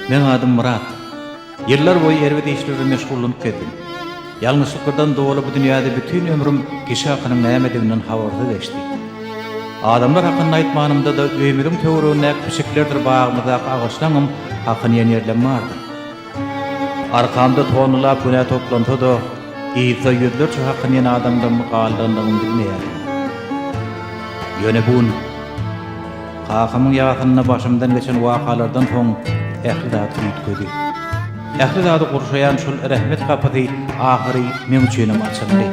Meň adym Myrat. Ýyllar boýy erbet işler bilen meşgullanyp gezdim. Ýalňyşlyklardan doly bu dünýäde bütin ömrüm kişi hakynyň nämediginden habarsyz geçdi. Adamlar hakynda aýtmanymda-da öýümiziň töweregindäki pişiklerdir bagymyzdaky agaçlaňam hakyny iýen ýerlem bardyr. Arkamda tonnalap günä toplansa-da, yzda ýüzlerçe hakyny iýen adamlaryň galdandygyny bilmeýärdim. Ýöne bu gün kakamyň ýasynda başymdan geçen wakalardan soň ähli zat üýtgedi. Ähli zady gurşaýan şol rehmet gapysy ahyry meň üçinem açyldy.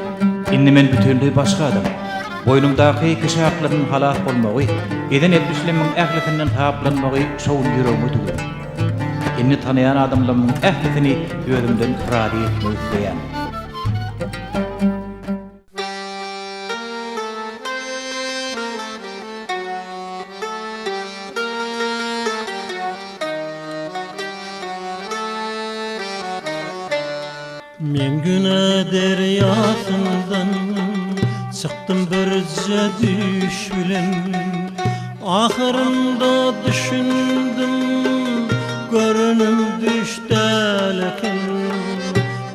Indi men bütinleý başga adam. Boýnumdaky kişi haklarynyň halas bolmagy, eden etmişlerimiň ählisinden saplanmagy şo gün ýüregime düwüldi. Indi tanaýan adamlarymyň ählisini özümden razy etmek isleýän. Men günä derýasyndan çykdym birje düýş bilen Ahyrynda düşündim görenim düýş däl eken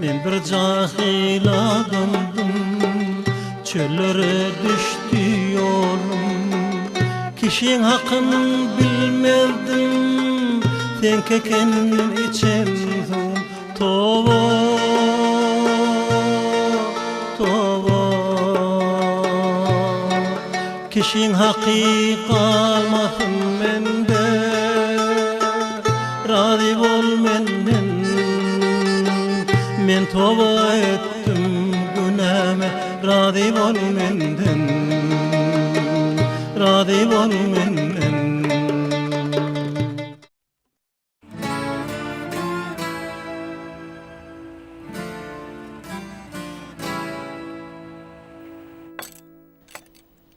Men bir jahyl adamdym Çöllere düşdi ýolum Kişiň hakyn bilmezdim Seňki eken içen suwum Toba, toba Kişiň haky galmasyn mende Razy bol menden Men toba etdim günäme Razy bol menden Razy bol menden.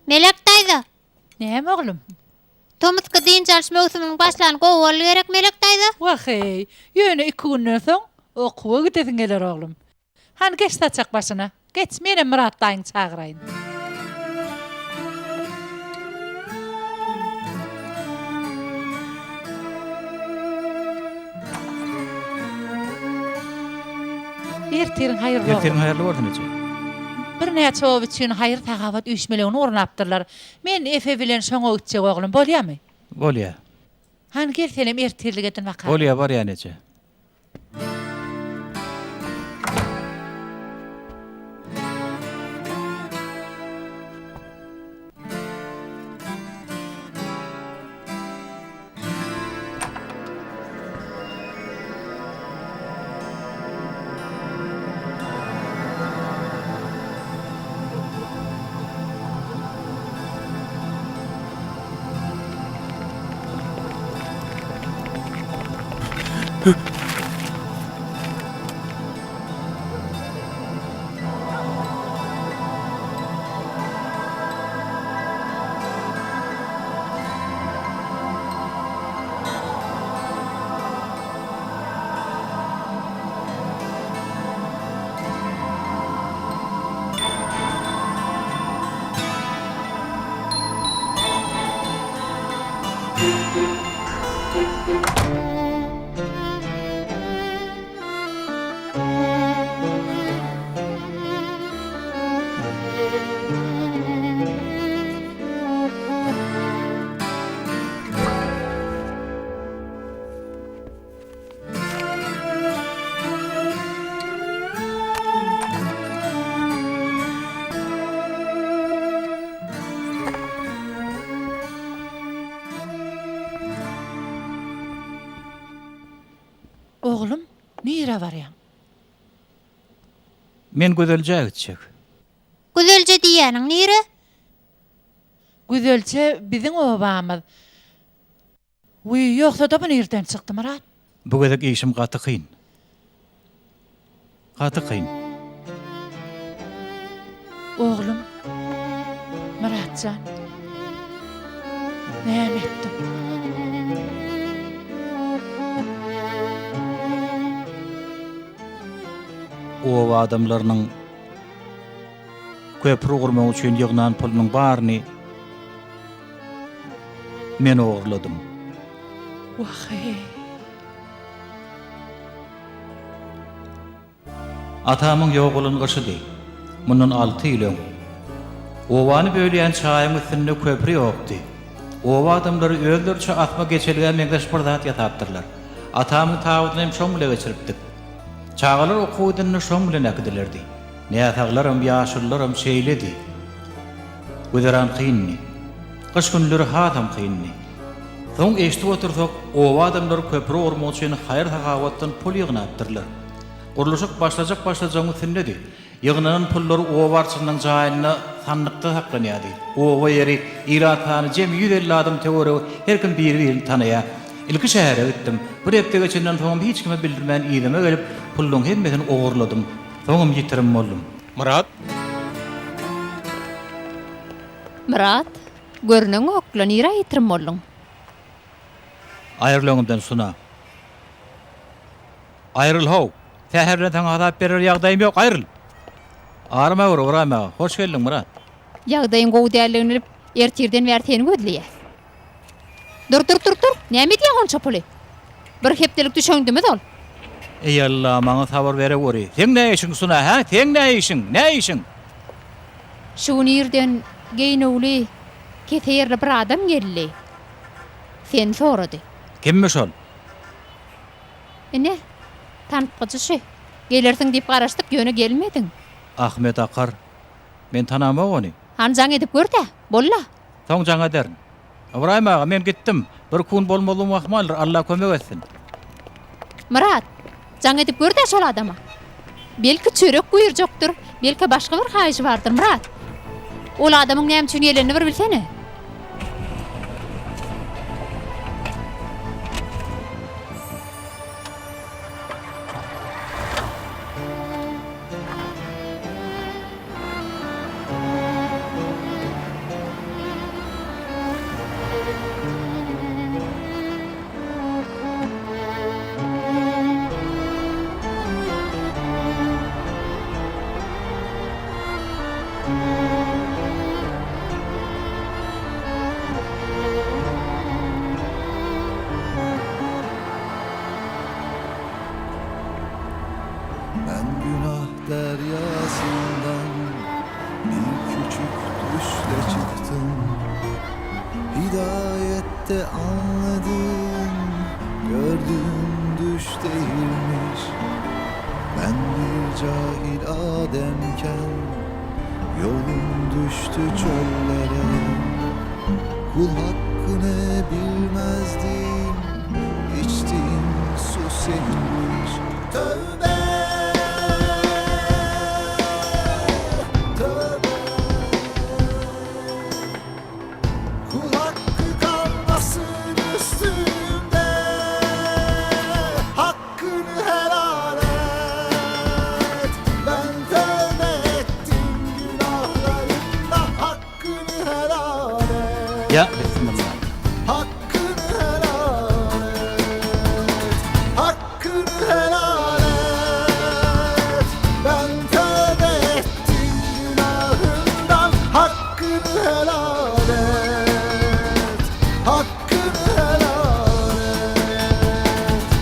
Melek daýza! Näme oglum? Tomusky dynç alyş möwsüminiň başlany gowy boldy gerek Melek daýza? Wah-eý, ýöne iki günden soň okuwa gidesiň geler oglum. Hany geç saçak başyna. Geç, menem Myrat daýyňy çagyraýyn. Ertiriň haýyrly bolsun. Ertiriň haýyrly bolsun eje. Birnäçe oba üçin haýyr-sahawat üýşmeleňini gurnapdyrlar. Men Efe bilen şoňa gitjek oglum, bolýamy? Bolýa. Hany gel senem ertirlik edin bakalym. Bolýa, barýan eje. Oglum, nirä barýaň? Men Gözeljä gitjek. Gözelje diýýäniň nire? Gözelje biziň obamyz. Wiý, ýogsa-da bu nirden çykdy, Myrat? Bu gezek işim gaty kyn. Gaty kyn. Oglum, Myrat jan, näme etdiň? Oba adamlarynyň köpri gurmak üçin ýygnan pulunyň baryny men ogurladym. Wah-eý! Atamyň ýogalan gyşydy. Mundan alty ýyl öň. Obany bölýän çaýyň üstünde köpri ýokdy. Oba adamlary özleriçe asma geçelgä meňzeş bir zat ýasapdyrlar. Atamyň tabydyny hem şoň bile geçiripdik. Çagalar okuw edende şoň bilen äkidilerdi. Näsaglaram, ýaşulularam şeýledi. Güzeran kyndy. Gyş günleri hasam kyndy. Soň eşidip otursak, oba adamlary köpri gurmak üçin haýyr-sahawatdan pul ýygnapdyrlar. Gurluşyk başlajak-başlajagyň üstündedi. Ýygnanan pullar oba arçynynyň jaýynda sandykda saklanýardy. Oba ýeri, ilat sany jemi 150 adam töweregi, her kim biri-birini tanaýar. Ilki şähere gitdim. Bir hepde geçenden soňam hiç kime bildirmän yzyma gelip, pullaryň hemmesini ogurladym. Soňam ýitirim boldum. Myrat? Myrat, görneňok-la, nirä ýitirim bolduň? Aýryl öňümden, Suna. Aýryl how! Säher bilen saňa hasap berer ýagdaýym ýok, aýryl! Arama gör, Ybraýym aga. Hoş geldiň, Myrat. Ýagdaýyň gowy däldigini bilip, ertirden bäri seni gözleýäs. Dur, dur, dur, dur! Näme edýäň onça puly? Bir hepdelik düşeňdimiz ol. Eý, Alla, maňa sabyr bereweri. Seň nä işiň, Suna, hä? Seň nä işiň? Nä işiň? Şu gün irden geýnüwli, kese ýerli bir adam geldi. Seni sorady. Kimmiş ol? Ine, tanypgyjy şu. Gelersiň diýip garaşdyk, ýöne gelmediň. Ahmet Akar. Men tanamok ony. Hany jaň edip gör-dä, bolla. Soň jaň ederin. Ybraýym aga, men gitdim. Bir kun bolmazlygym ahmaldyr, Alla kömek etsin. Myrat, jaň edip gör-dä şol adama. Belki çörek buýurjakdyr, belki başga bir haýyşy bardyr, Myrat. Ol adamyň näme üçin gelenini bir bilsene. Ben günah deryasından bir küçük düşle çıktım. Hidayette anladım, gördüğüm düş değilmiş. Ben bir cahil ademken yolum düştü çöllere. Kul hakkını bilmezdim, içtiğim su seninmiş. Tövbe, tövbe. Kul hakkı kalmasın üstümde Hakkını helal et Ben tövbe ettim günahlarımda Hakkını helal et Ýa, bismillah. Hakkını helal et Hakkını helal et Ben tövbe ettim günahımdan Hakkını helal et Hakkını helal et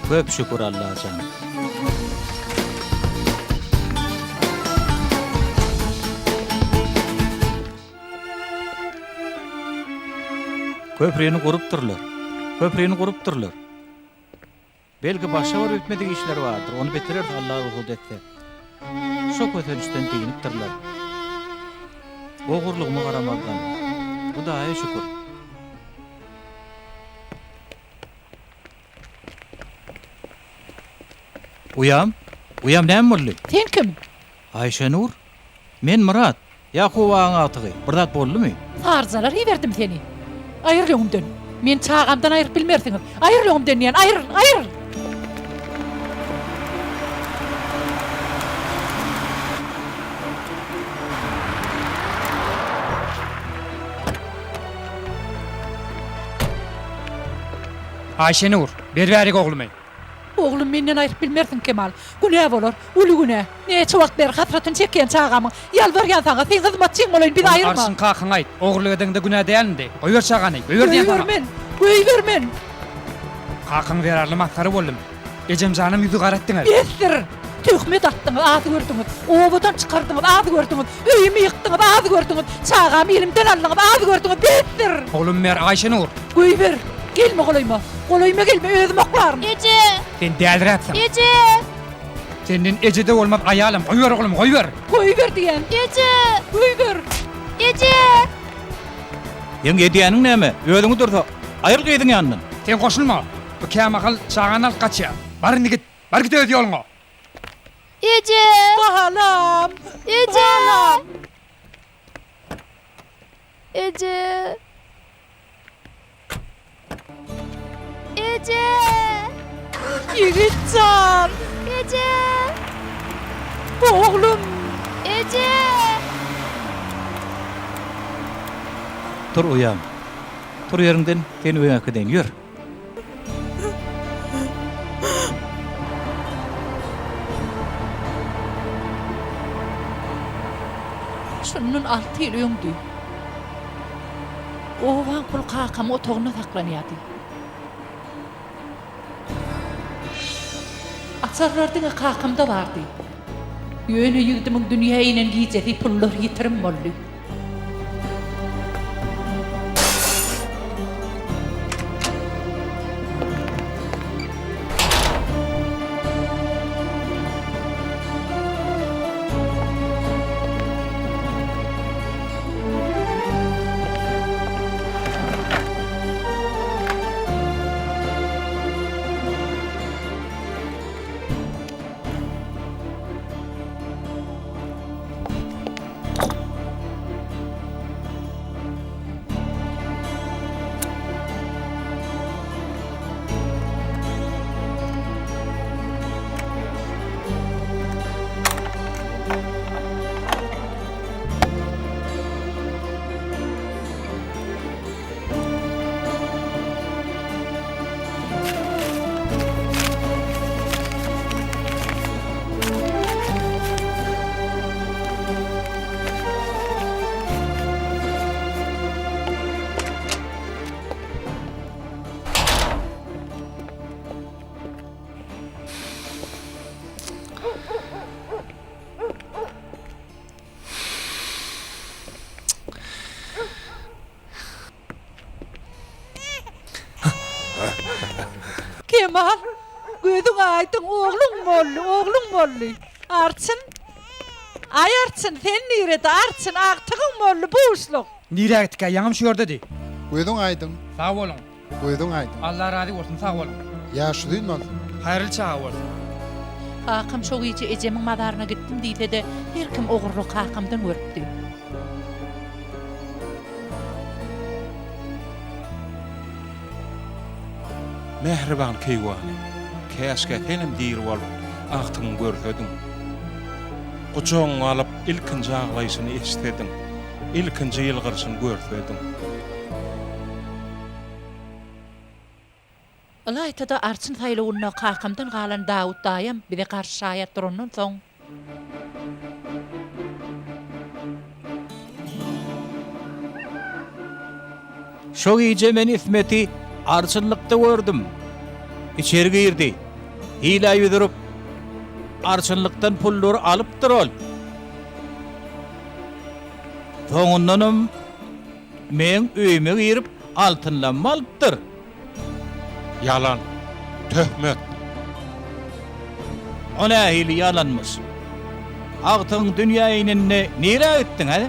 Köp şükür Allajan. Köprini gurupdyrlar. Köprini gurupdyrlar. Belki başga bir bitmedik işleri bardyr, ony bitireris Alla rugsat etse. Şo kösençden dynypdyrlar. Ogurlygyma garamazdan, Hudaýa şükür. Uýam, uýam näme boldy? Sen kim? Aýşenur, men Myrat, Ýakup agaň agtygy. Bir zat boldumy? Saryjalar iberdim seni. Aýryl öňümden. Meni çagamdan aýryp bilmersiňiz. Aýryl öňümden diýen, aýryl, aýryl! Aýşenur, ber bärik oglumy. Oglumy menden aýryp bilmersiň, Kemal. Günä bolar, uly günä. Näçe wagt bäri hasratyny çekýän çagamyň. Ýalbarýan saňa, seň hyzmatçyň bolaýyn, bizi Ony aýyrma. arşyň kakaňa aýt. Ogurlyk edeňde günä dälmidi? Goýber çagany, goýber diýýän saňa. Goýber men, goýber men. Kakaň zerarly masgara boldum. Ejem janam ýüzi gara etdiňiz. Besdir! Töhmet atdyňyz, az gördüňiz. Obadan çykardyňyz, az gördüňiz. Öýümi ýykdyňyz, az gördüňiz. Çagamy elimden aldyňyz, az gördüňiz. Besdir! Oglumy ber, Aýşenur! Goýber! Gelme golaýyma! Golaýyma gelme, özüm oklaryn! Eje! Sen däliräpsiň! Eje! Senden eje-de bolmaz, aýalam. Goýber oglumy, goýber! Goýber diýýän! Eje! Goýber! Eje! Seň edýäniň näme? Özüňi dursa, aýryl gyzyň ýanyndan! Sen goşulma! Bu kämahal çagany alyp gaçýar. Bar indi git. Bar git öz ýoluňa. Eje! Balam! Eje! Balam! Eje! Eje! Ýigit jan! Eje! Oglum! Eje! Tur uýam. Tur ýeriňden, seni öýe äkideýin. Ýör. Şundan alty ýyl öňdi. Obaň puly kakamyň otagynda saklanýardy. Açarlar diňe kakamda bardy. Ýöne ýigdimiň dünýä inen gijesi pullar ýitirim boldy. Kemal, gözüň aýdyň, ogluň boldy, ogluň boldy. Arçyn, aý Arçyn, sen nirede, Arçyn, agtygyň boldy, buşluk. Nirä gitdikä, ýaňam şu ýerdedi. Gözüň aýdyň. Sag boluň. Gözüň aýdyň. Allah razy bolsun, sag boluň. Ýaş uzyn bolsun. Haýyrly çaga bolsun. Kakam şo gije ejemiň mazaryna gitdim diýse-de, her kim ogurlygy kakamdan görüpdi. Mähriban keýwany, käşgä senem diri bolup, agtygyňy görsediň. Gujagyňa alyp, ilkinji aglaýşyny eşitsediň, ilkinji ýylgyryşyny görsediň. Ylaýta-da arçyn saýlawynda kakamdan galan Dawut daýam bize garşy şaýat durandan soň. Şo gije men Ismeti arçynlykda gördüm. Içeri girdi. Hilä ýüz urup, arçynlykdan pullary alypdyr ol. Soňundanam meň öýüme girip, altynlammy alypdyr. Ýalan. Töhmet. O nähili ýalanmyş? Agtygyň dünýä inende nirä gitdiň, hä?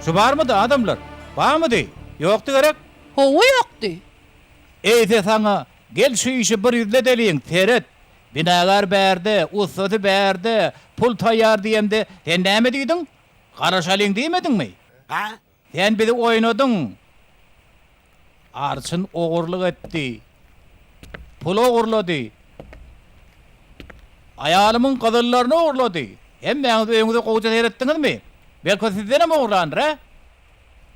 Şu barmydy, adamlar? Barmydy? Ýokdy gerek? Hawa, ýokdy. Eýse saňa, gel şu işi bir ýüzledeliň, seret, binagär bärde, ussasy bärde, pul taýýar diýemde, sen näme diýdiň? Garaşalyň diýmediňmi? Sen bizi oýnadyň. Arçyn ogurlyk etdi. Pul ogurlady. Aýalymyň gyzyllaryny ogurlady. Hemmäňiz öýüňize gowuja seretdiňizmi? Belki sizdenem ogurlandyr, hä?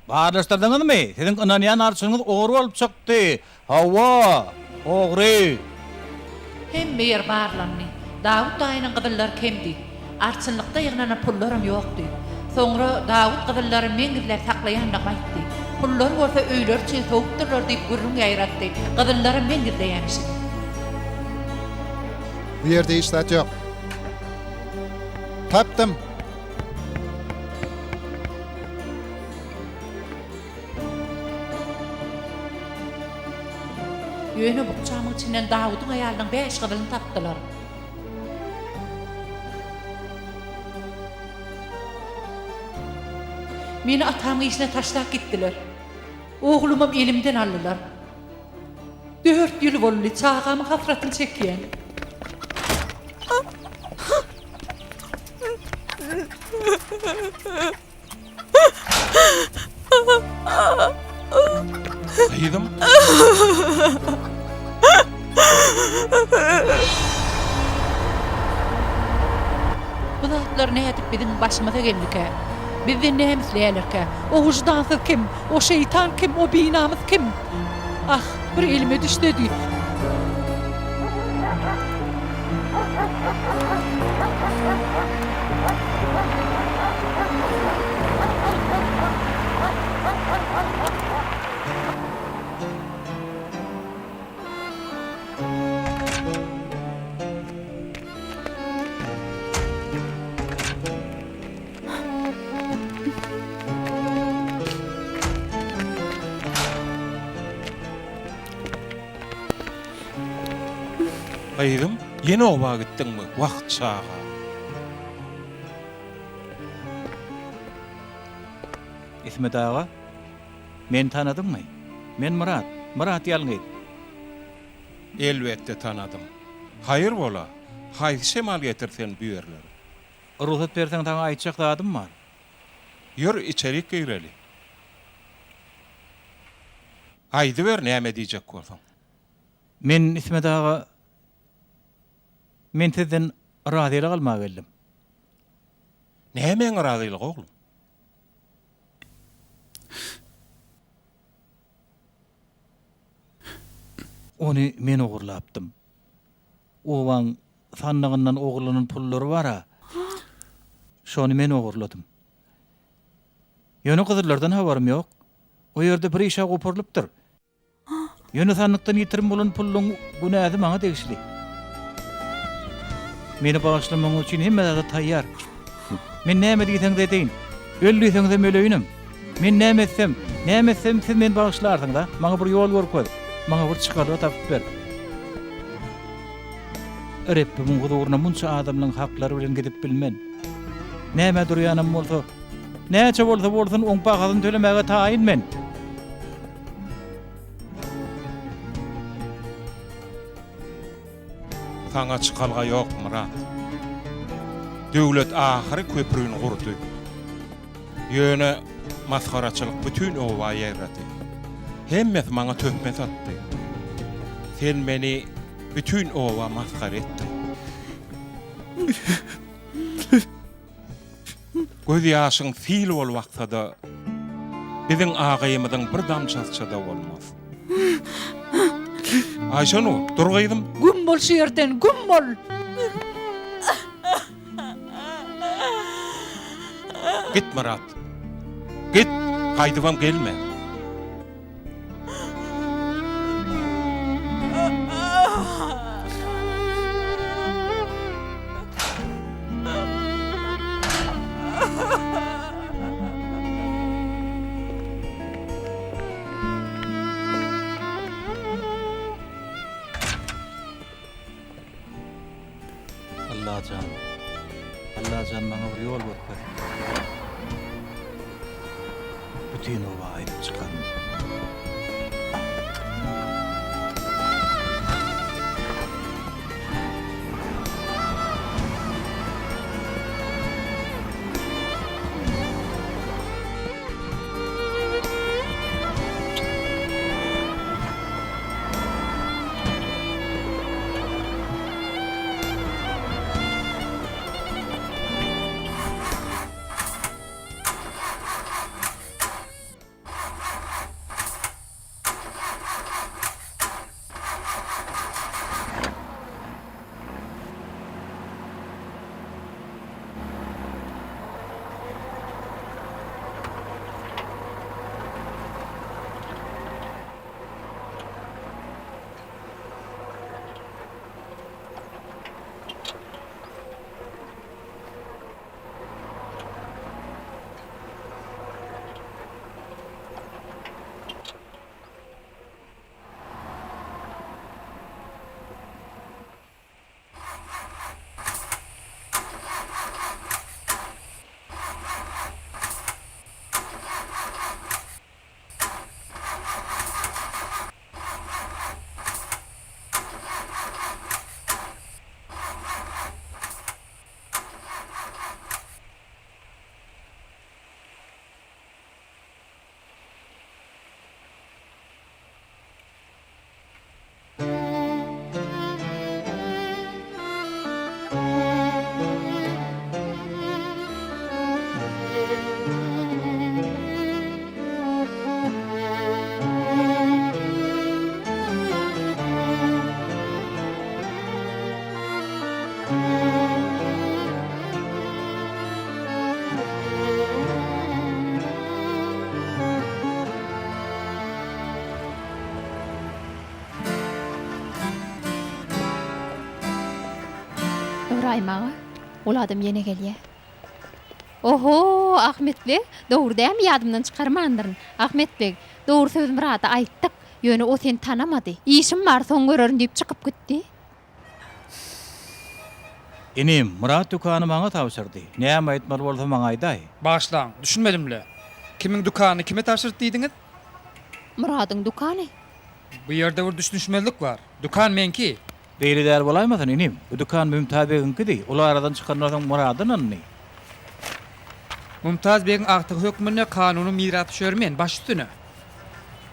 Barlaşdyrdyňyzmy? Siziň ynanýan arçynyňyz ogry bolup çykdy. Hawa. Ogry! Hemme ýer barlandy. Dawut daýynyň gyzyllary kemdi. Arçynlykda ýygnanan pullaram ýokdy. Soňra Dawut gyzyllary men gizläp saklaýandygymy aýtdy. Pullary bolsa öýleri üçin sowupdyrlar diýip gürrüň ýaýratdy. Gyzyllaram men gizleýämişim. Bu ýerde hiç zat ýok. Tapdym! Ýöne bukjamyň içinden Dawudyň aýalynyň bäş gyzylyny tapdylar. Meni atamyň işine taşlap gitdiler. Oglumam elimden aldylar. Dört ýyl boldy, çagamyň hasratyny çekýän. Gyzym. Bu zatlar nädip biziň başymyza geldikä? Bizden näme isleýärlerkä? O wyždansyz kim? O şeýtan kim? O binamys kim? Ah, bir elime düşsedi. Gyzym, ýene oba gitdiňmi? Wah, çaga. Ismet aga, meni tanadyňmy? Men Myrat, Myrat ýalňyz. Elbetde tanadym. Haýyr bola, haýsy şemal getirdi seni bu ýerlere? Rugsat berseň saňa aýtjak zadym bar. Ýör, içerik gireli. Aýdyber näme diýjek bolsaň. Men Ismet aga, men sizden razylyk almaga geldim. Nämäň razylygy oglum? Ony men ogurlapdym. Obaň sandygyndan ogurlanan pullary bar-a, şony men ogurladym. Ýöne gyzyllardan habarym ýok. O ýerde bir iş-ä goparylypdyr. Ýöne sandykdan ýitirim bolan pulluň günäsi maňa degişli. Meni bagyşlamagyňyz üçin hemme zada taýýar. Men näme diýseňiz edeýin. Öl diýseňizem öleýinem. Men näme etsem, näme etsem siz meni bagyşlarsyňyz-a? Maňa bir ýol görkez, maňa bir çykalga tapyp ber. Rebbimiň huzuryna munça adamlaň haklary bilen gidip bilmen. Nämä durýanam bolsa, näçe bolsa bolsun oň bahasyny tölemäge taýyn men. Saňa çykalga ýok, Myrat. Döwlet ahyry köprüni gurdy. Ýöne masgaraçylyk bütin oba ýaýrady. Hemmesi maňa töhmet atdy. Sen meni bütin oba masgara etdiň. Göz ýaşyň sil bolup aksa-da, biziň agymyzyň bir damjasyça-da bolmaz. Aýşanur, dur gyzym. Güm bol şu ýerden, güm bol! Git Myrat. Git, gaýdybam gelme. Allajan, Allajan maňa bir ýol görkez. Bütin oba aýdyp çykaryn. Göräýmäge, ol adam ýene gelýär. Oho, Ahmet beg, dogry dälmi, ýadymdan çykarmandyryn. Ahmet beg, dogrusy biz Myrada aýtdyk, ýöne o seni tanamady. Işim bar, soň görerin diýip çykyp gitdi. Inim, Myrat dükany maňa tabşyrdy. Näme aýtmaly bolsa maňa aýdaý. Bagyşlaň, düşünmedim-le. Kimiň dükanyny kime tabşyrdy diýdiňiz? Myradyň dükany. Bu ýerde bir düşünişmezlik bar. Dükan meňki. Beýle däl bolaýmasyn, inim. Bu dükan Mümtaz begiňkidi. Ol aradan çykandan soň Myrada ynandy. Mümtaz begiň agtygy hökmünde kanuny mirasdüşeri men, baş üstüne.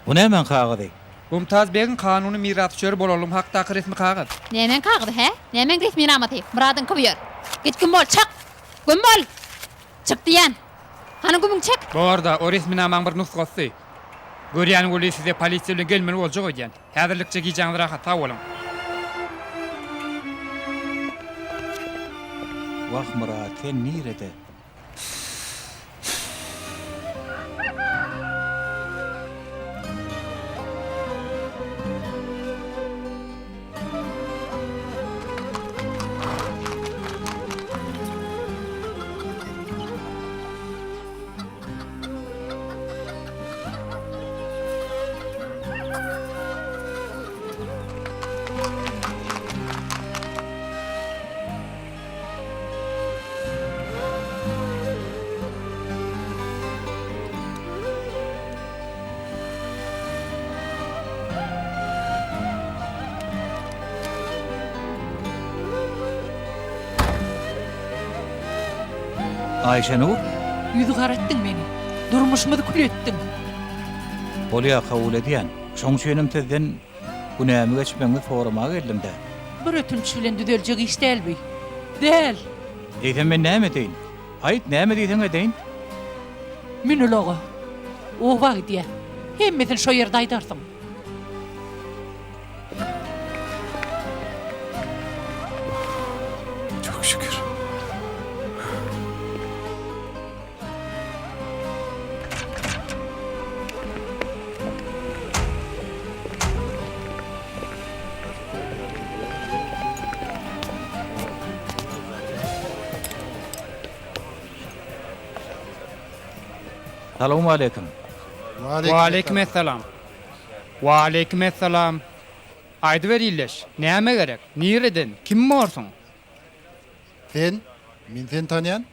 Bu nämäň kagyzy? Mümtaz begiň kanuny mirasdüşeri bolanlygym hakdaky resmi kagyz. Nämäň kagyzy, hä? Nämäň resminamasy? Myradyňky bu ýer. Git güm bol, çyk! Güm bol! Çyk diýýän! Hany gümüň çek! Bor-da, o resminamaň bir nusgasy. Görýän weli size polisiýa bilen gelmeli boljak öýdýän. Häzirlikçe gijäňiz rahat, sag boluň. Wah Myrat sen nirede? Aýşenur? Ýüzi gara etdiň meni. Durmuşymyzy kül etdiň. Bolýa kabul edýän. Şoň üçinem sizden günämi geçmegiňizi soramaga geldim-dä. Bir ötünç bilen düzeljek iş däl bi. Däl! Eýsem men näme edeýin? Aýt, näme diýseň edeýin. Mün ulaga. Oba gidýä. Hemmesini şo ýerde aýdarsyň. Çok şükür. Salowmaleýkim. Waleýkim essalam. Waleýkim essalam. Aýdyber ildeş, näme gerek, nireden, kim borsuň? Sen? Men seni tanýan.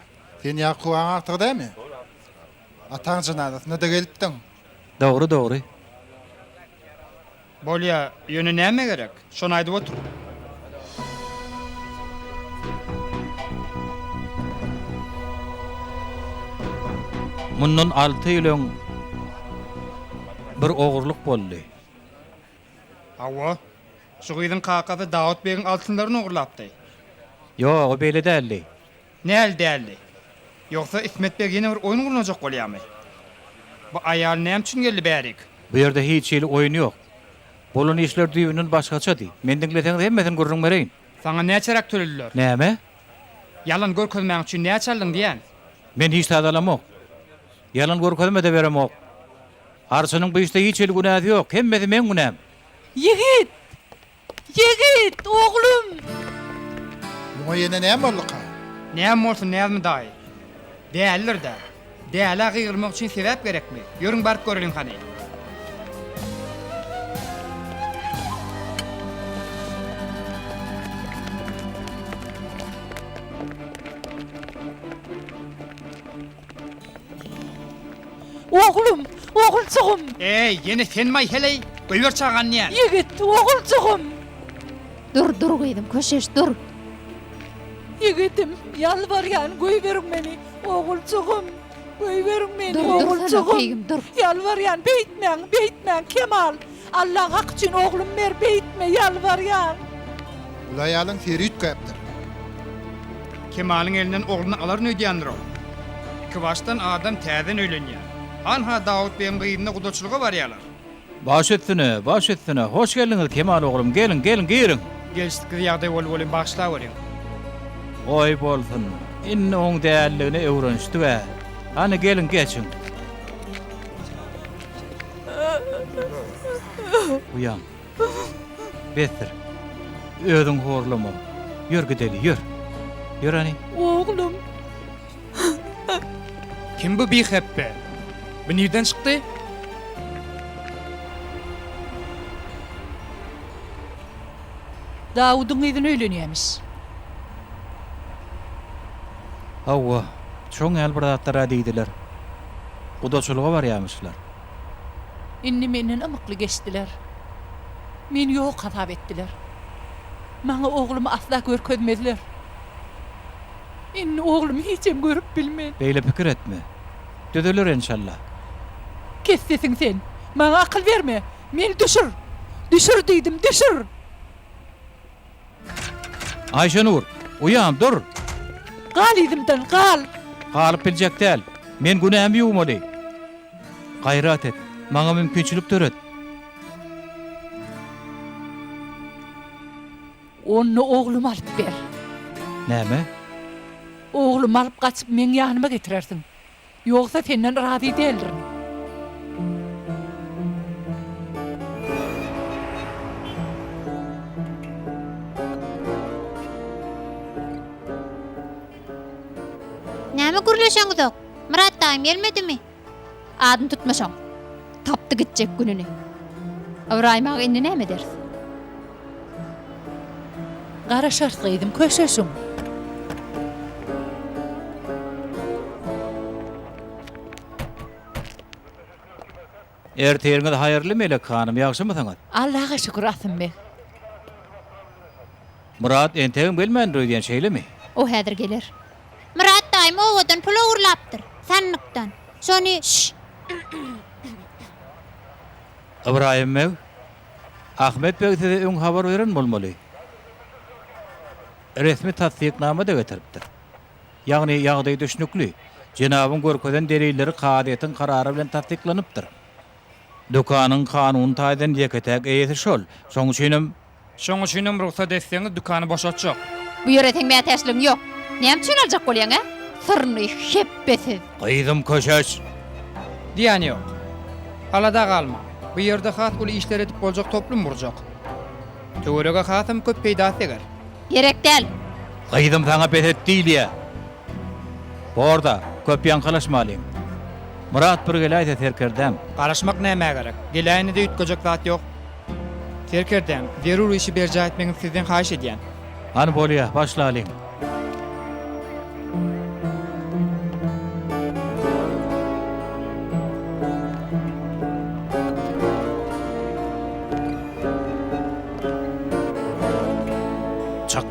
Sen Ýakup agaň agtygy dälmi? Ataň jynazasyna-da gelipdiň. Dogry, dogry. Bolýa, ýöne näme gerek? Şony aýdyp otur. Mundan alty ýyl öň bir ogurlyk boldy. Hawa, şu gyzyň kakasy Dawut begiň altynlaryny ogurlapdy. Ýok, o beýle däldi. Näl däldi? Ýogsa Ismet beg ýene bir oýun gurnajak bolýamy? Bu aýal näme üçin geldi bärik? Bu ýerde hiç hili oýun ýok. Bolan işler düýbünden başgaçady. Meni diňleseňiz hemmesini gürrüň bereýin. Saňa näçeräk tölediler? Näme? Ýalan görkezmäň üçin näçe aldyň diýýän? Men hiç zat alamok. Ýalan görkezme-de beremok. Arçynyň bu işde hiç hili günäsi ýok. Hemmesi meň günäm. Ýigit! Ýigit, oglum! Muňa ýene näme bolduka? Näme bolsun Näzmi daýy? Dälidir-dä. Dälä gygyrmak üçin sebäp gerekmi? Ýörüň baryp göreliň hany. Oglum! Oguljygym! Eý, ýene senmaý heleý? Goýber çagany diýýän. Ýigit, oguljygym! Dur, dur gyzym, köşeş, dur. Ýigidim, ýalbarýan, goýberiň meni, oguljygym! Goýberiň meni, Dur, dursana, oguljygym! keýgim, dur. Ýalbarýan, beýtmäň, beýtmäň, Kemal! Allaň haky üçin oglum ber, beýtme, ýalbarýan! Bul aýalyň seri üýtgäpdir. Kemalyň elinden ogluny alaryn öýdýändir ol. Ikibaşdan adam täzeden öýlenýär. Hanha Dawut begiň gyzyna gudaçylyga barýarlar. Baş üstüne, baş üstüne. Hoş geldiňiz, Kemal oglum, geliň, geliň, giriň. Gelşiksiz ýagdaý boldy welin bagyşlaweriň. Goý bolsun. Indi oň däliligine öwrenişdik-ä. Hany geliň, geçiň. Uýam. Besdir. Özüňi horlama. Ýör gideli, ýör. Ýör hany. Oglum. Kim bu bihepbe? Bu nirden çykdy? Dawudyň gyzyna öýlenýämiş. Hawa, şoň ýaly bir zatlar-a diýdiler. Gudaçylyga barýamyşlar. Indi menden ymykly geçdiler. Meni ýok hasap etdiler. Maňa oglumy asla görkezmezler. Indi oglumy hiçem görüp bilmen. Beýle pikir etme. Düzeler enşalla. Kes sesiňi sen. Maňa akyl berme. Meni düşür! Düşür diýdim, düşür! Aýşenur, uýam, dur! Gal yzymdan, gal! Galyp biljek däl. Men günämi ýuwmaly. Gaýrat et, maňa mümkinçilik döret. Onda oglumy alyp ber. Näme? Oglumy alyp gaçyp meň ýanyma getirersiň. Ýogsa senden razy däldirin. Näme gürleşeňizok? Myrat daýym gelmedimi? Adyny tutma şoň. Tapdy gitjek gününi. Ybraýym aga indi näme ederis? Garaşarys gyzym, köşeşiň. Ertiriňiz haýyrly Melek hanym, ýagşymysyňyz? Allaha şükür Asym beg. Myrat entegem gelmändir öýdýän şeýlemi? O häzir geler. Myrat daýym obadan pul ogurlapdyr. Sandykdan. Şony şş. Ybraýym beg, Ahmet beg size öň habar beren bolmaly. Resmi tassyknama-da getiripdir. Ýagny ýagdaý düşnükli. Jenabyň görkezen delilleri kazyýetiň karary bilen tassyklanypdyr. Dükanyň kanuny taýdan ýeke-täk eýesi şol. Şoň üçinem. Şoň üçinem rugsat etseňiz dükany boşatjak. Bu ýere seň mätäçligiň ýok. Näme üçin aljak bolýaň, ä? Syrny hepbesiz. Gyzym köşeş! Diýýäni ýok. Alada galma. Bu ýerde has uly işler edip boljak toplum gurjak. Töwerege hasam köp peýdasy deger. Gerek däl. Gyzym saňa bes et diýilýä. Bor-da, köp ýaňkalaşmalyň. Myrat bir geläýse serkerdäm. Garaşmak nämä gerek? Geläýende-de üýtgejek zat ýok. Serkerdäm, zerur işi berjaý etmegiňizi sizden haýyş edýän. Hany bolýa, başlalyň. Çyk.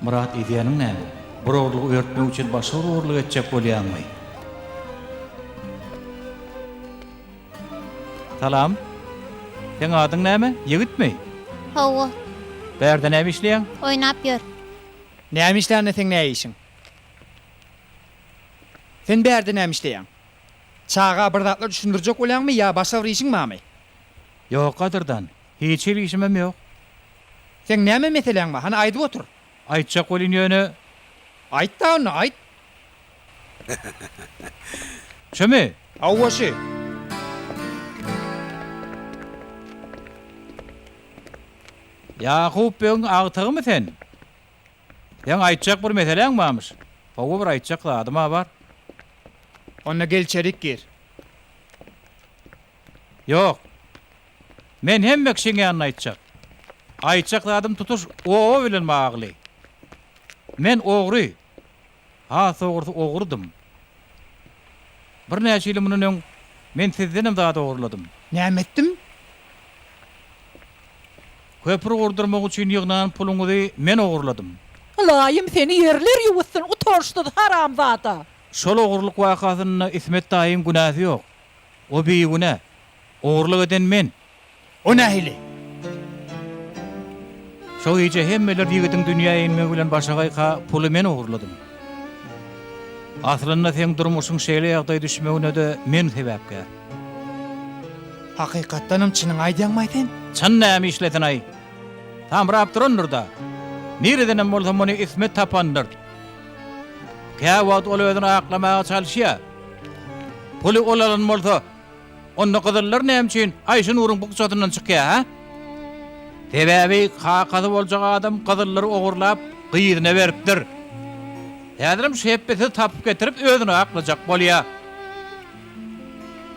Myrat edýäniň näme? Bir ogurlygy örtmek üçin başga bir ogurlyk etjek bolýaňmy? Salam. Seň adyň näme? Ýigitmi? Hawa. Bärde näme işleýäň? Oýnap ýör. Näme işlände seň nä işiň? Sen bärde näme işleýäň? Çaga bir zatlar düşündirjek bolýaňmy ýa başga bir işiň barmy? Ýok gadyrdan, hiç hili işimem ýok. Seň näme meseläň bar, hany aýdyp otur. Aýtjak welin ýöne. Aýt-da onda, aýt. Şumy? Hawa şü. Ýakup begiň agtygymy sen? Seň aýtjak bir meseläň barmyş. Hawa bir aýtjak zadym-a bar. Onda gel içerik gir. Ýok. Men hemme kişiň ýanynda aýtjak. Aýtjak zadym tutuş oba bilen bagly. Men ogry. Has dogrusy ogrudym. Birnäçe ýyl mundan öň men sizdenem zat ogurladym. Näme etdim? Köpri gurdurmak üçin ýygnan puluňyzy men ogurladym. Ylaýym seni ýerler ýuwutsyn utançsyz haramzada. Şol ogurlyk wakasynda Ismet daýyň günäsi ýok. O bigünä. Ogurlyk eden men. O nähili? Şo gije hemmeler ýigidiň dünýä inmegi bilen başagaýka puly men ogurladym. Aslynda seň durmuşyň şeýle ýagdaýa düşmegine-de men sebäpkär. Hakykatdanam çynyňy aýdýaňmaý sen? Çyn näme işlesin-aý? Samrap durandyr-da. Niredenem bolsa muny Ismet tapandyr. Käwagt ol özüni aklamaga çalyşýar. Puly ol alan bolsa, onda gyzyllar näme üçin Aýşenuryň bukjasyndan çykýar, hä? Sebäbi kakasy boljak adam gyzyllary ogurlap, gyzyna beripdir. Häzirem şu hepbesizi tapyp getirip özüni aklajak bolýar.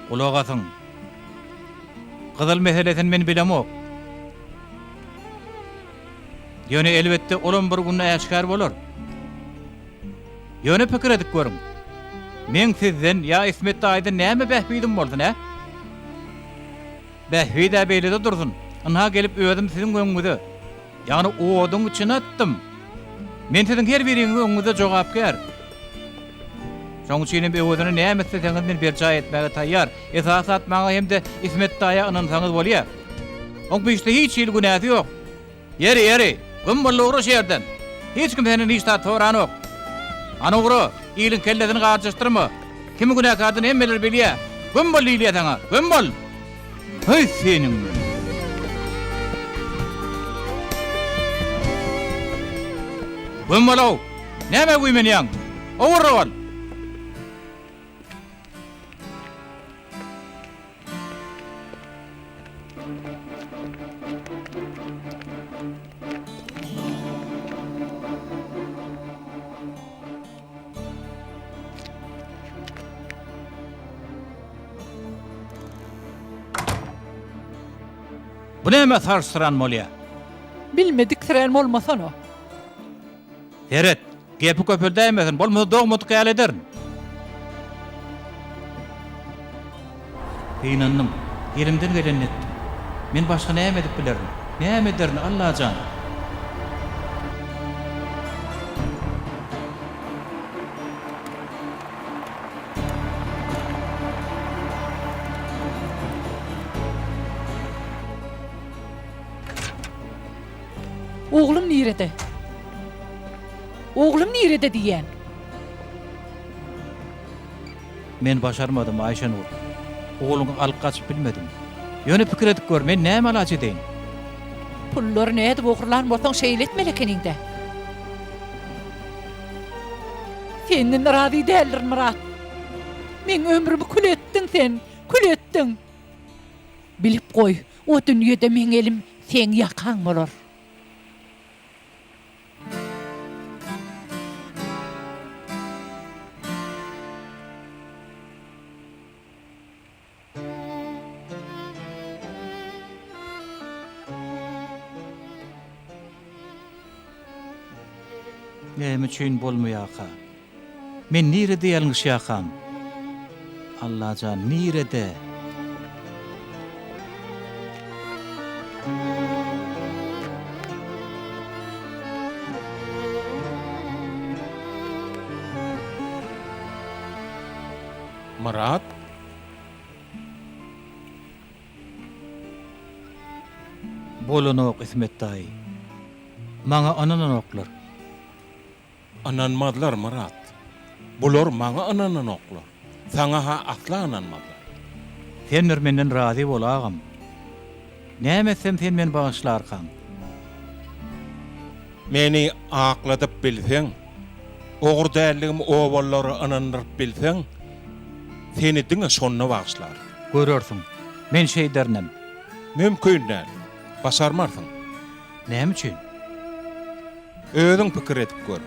Gulak asyň. Gyzyl meselesini men bilemok. Ýöne elbetde olam bir gün äşgär bolar. Ýöne pikir edip görüň. Meň sizden ýa Ismet daýydan näme bähbidim bolsun, hä? Bähbid-ä beýlede dursun, ynha gelip özüm siziň öňüňize, ýagny oduň içine atdym. Men siziň her biriňiziň öňüňizde jogapkär. Şoň üçin hem öwezine näme isleseňiz men berjaý etmäge taýýar. Esasy zat maňa hem-de Ismet daýa ynansaňyz bolýar. Oň bu işde hiç hili günäsi ýok. Ýeri, ýeri, güm boldy ugra şu ýerden. Hiç kim senden hiç zat soranok. Hany ugra, iliň kellesini garjaşdyrma. Kimi günäkärdigini hemmeler bilýä. Güm bol diýilýä saňa, güm bol! Höý seniň! Güm bol-ow! Nämä güýmenýäň? Ogurra bol! Bu näme sarsdyran bolýa? Bilmediksirän bolmasana. Seret, gepi köpeldäýmesin, bolmasa dogmadyk ýaly ederin. Gynandym. Elimden gelenini etdim. Men başga näme edip bilerin? Näme ederin, Allajan? Oglum nirede? Oglum nirede diýýän? Men başarmadym, Aýşenur. Ogluňy alyp gaçyp bilmedim. Ýöne pikir edip gör, men näme alaç edeýin? Pullary nädip ogurlan bolsaň şeýle etmeli ekeniň-dä. Senden razy däldirin, Myrat. Meň ömrümi kül etdiň sen, kül etdiň. Bilip goý, o dünýede meň elim seň ýakaň bolar. Näme üçin bolmaýarka? Men nirede ýalňyşýarkam? Allajan, nirede? Myrat? Bolanok, Ismet daýy. Maňa ynananoklar. Ynanmazlar, Myrat. Bular maňa ynananoklar. Saňa-ha asla ynanmazlar. Sen bir menden razy bol, agam. Näme etsem sen meni bagyşlarkaň? Meni akladyp bilseň, ogry däldigimi obalylara ynandyryp bilseň, seni diňe şonda bagyşlaryn. Görersiň. Men şeýderinem. Mümkin däl. Başarmarsyň. Näme üçin? Özüň pikir edip gör.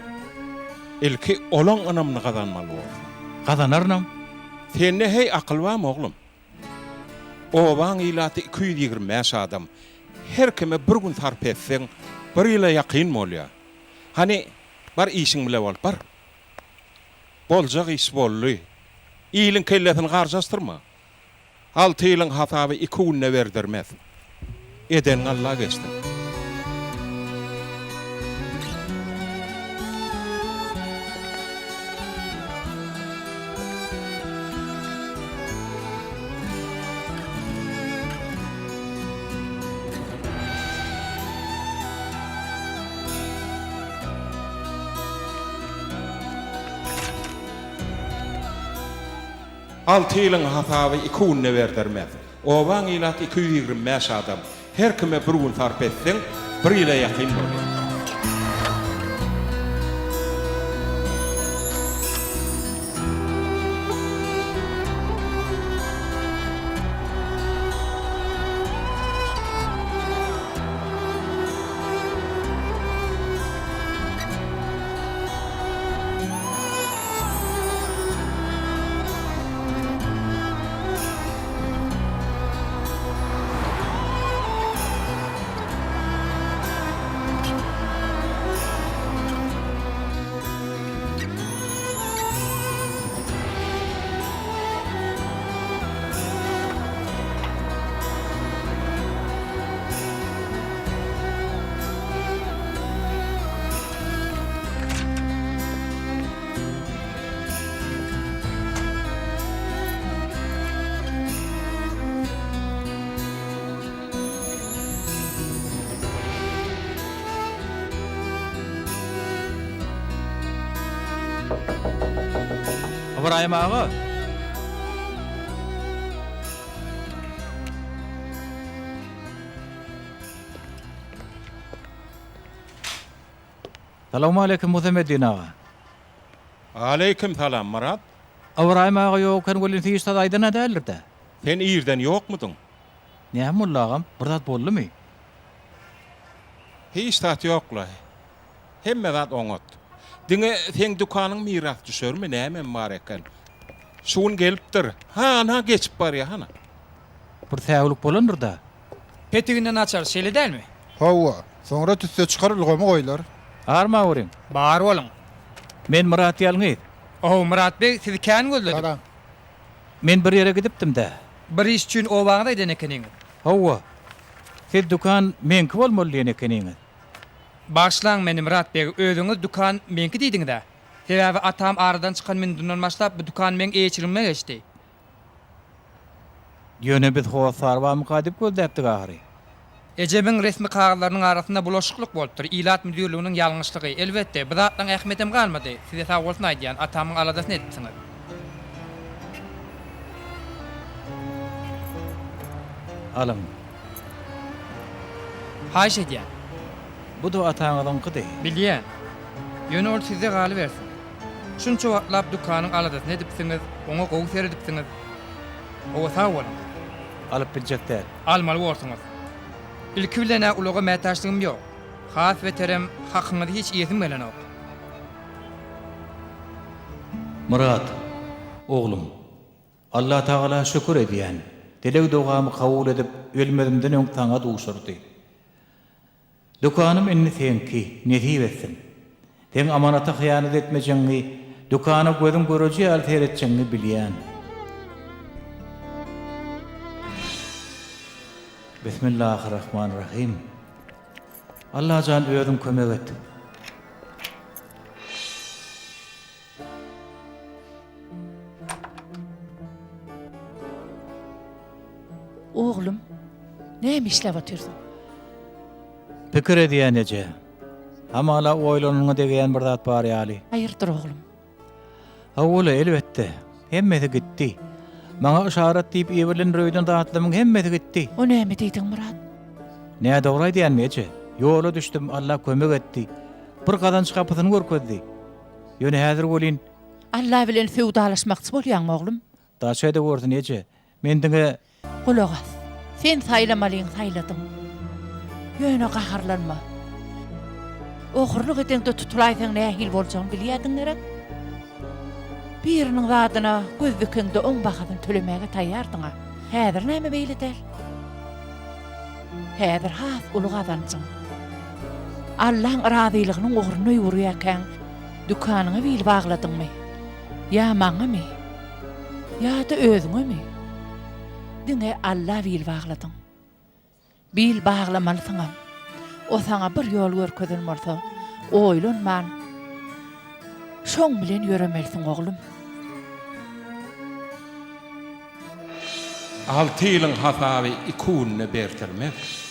Ilki olaň ynamyny gazanmaly borsuň. Gazanarynam. Sende heý akyl barmy, oglum? Obaň ilaty 225 adam. Her kime bir gün sarp etseň, bir ýyla ýakyn bolýar. Hany, bar işiň bile bol, bar. Boljak iş boldy. Iliň kellesini garjaşdyrma. Alty ýylyň hasaby iki günde berdirmez. Edeniňi Alla geçsin. Alty ýylyň hasaby iki günde berdirmez. Obaň ilaty 225 adam. Her kime bir gün sarp etseň, bir ýyla ýakyn bolýar. Ybraýym aga! Salowmaleýkim Musameddin aga. Aleýkim salam Myrat. Ybraýym aga ýok eken welin hiç zat aýdan-a däldir-dä. Sen irden ýokmudyň? Näme boldy agam? Bir zat boldumy? Hiç zat ýok-la. Hemme zat oňat. Diňe seň dükanyň mirasdüşerimi nämemi bar eken. Şu gün gelipdir. Ha-na geçip barýa, hana. Bir säwlik bolandyr-da. Petiginden açar, şeýle dälmi? Hawa, soňra tüsseçykar ulgamy goýlar. Arma görüň. Bar boluň. Men Myrat ýalňyz. Ow, Myrat beg, sizi kän gözledik. Salam. Men bir ýere gidipdim-dä. Bir iş üçin obaňyza giden ekeniňiz. Hawa. Siz dükan meňki bolmaly diýen ekeniňiz. Bagyşlaň meni, Myrat beg, özüňiz dükan meňki diýdiňiz-ä. Sebäbi atam aradan çykan minudyndan başlap bu dükan meň eýeçiligime geçdi. Ýöne biz hossar barmyka diýip gözläpdik ahyry. Ejemiň resmi kagyzlarynyň arasynda bulaşyklyk bolupdyr, ilat müdirliginiň ýalňyşlygy. Elbetde, bu zatlaryň ähmiýetem galmady. Size sagbolsun aýdýan, atamyň aladasyny edipsiňiz. Alyň. Haýyş edýän. Bu-da ataňyzyňkydy. Bilýän. Ýöne ol sizde galybersin. Şunça wagtlap dükanyň aladasyny edipsiňiz, oňa gowy seredipsiňiz. Hawa, sag boluň. Alyp biljek däl. Almaly borsuňyz. Ilki bilen-ä ulaga mätäçligim ýok. Has beterem, hakyňyzy hiç iýesim gelenok. Myrat, oglum, Allatagala şükür edýän, dileg-dogamy kabul edip, ölmezimden öň saňa duşurdy. Dükanym indi seňki, nesip etsin. Seň amanata hyýanat etmejegiňi, dükana gözüň göreji ýaly seretjegiňi bilýän. Bismillahirrahmanirrahim. Allajan özüň kömek et. Oglum, näme işläp otyrsyň? Pikir edýän eje. Hamala oýlanyňa degýän bir zat bar ýaly. Haýyrdyr oglum? Hawa-la, elbetde. Hemmesi gitdi. Maňa yşarat diýip iberilen öýden zatlarymyň hemmesi gitdi. O näme diýdiň, Myrat? Nädogry aýdýanmy, eje? Ýola düşdüm, Alla kömek etdi. Bir gazanç gapysyny görkezdi. Ýöne häzir welin. Alla bilen söwdalaşmakçy bolýaňmy, oglum? Daş edewörsin, eje. Men diňe. Gulak as. Sen saýlamalyňy saýladyň. Ýöne gaharlanma. Ogurlyk edeňde tutulaýsaň nähili boljagyny bilýärdiň gerek? Biriniň zadyna göz dikeňde oň bahasyny tölemäge taýýardyň-a. Häzir näme beýle däl? Häzir has uly gazanjyň. Allaň razylygynyň ugrunda ýüwürýärkäň, dükanyňa bil bagladyňmy? Ýa maňamy? Ýa-da özüňemi? Diňe Alla bil bagladyň. Bil baglamalysyňam. O saňa bir ýol görkezen bolsa, oýlanman, şoň bilen ýöremelisiň, oglum. Alty ýylyň hasaby iki günde berdirmez.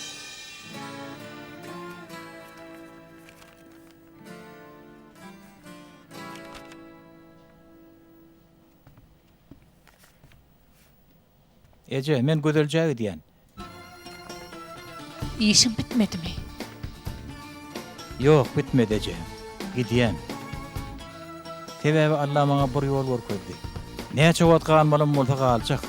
Eje, men Gözeljä gidýän. Işiň bitmedimi? Ýok, bitmedi eje. Gidýän. Sebäbi Alla maňa bir ýol görkezdi. Näçe wagt galmalym bolsa galjak.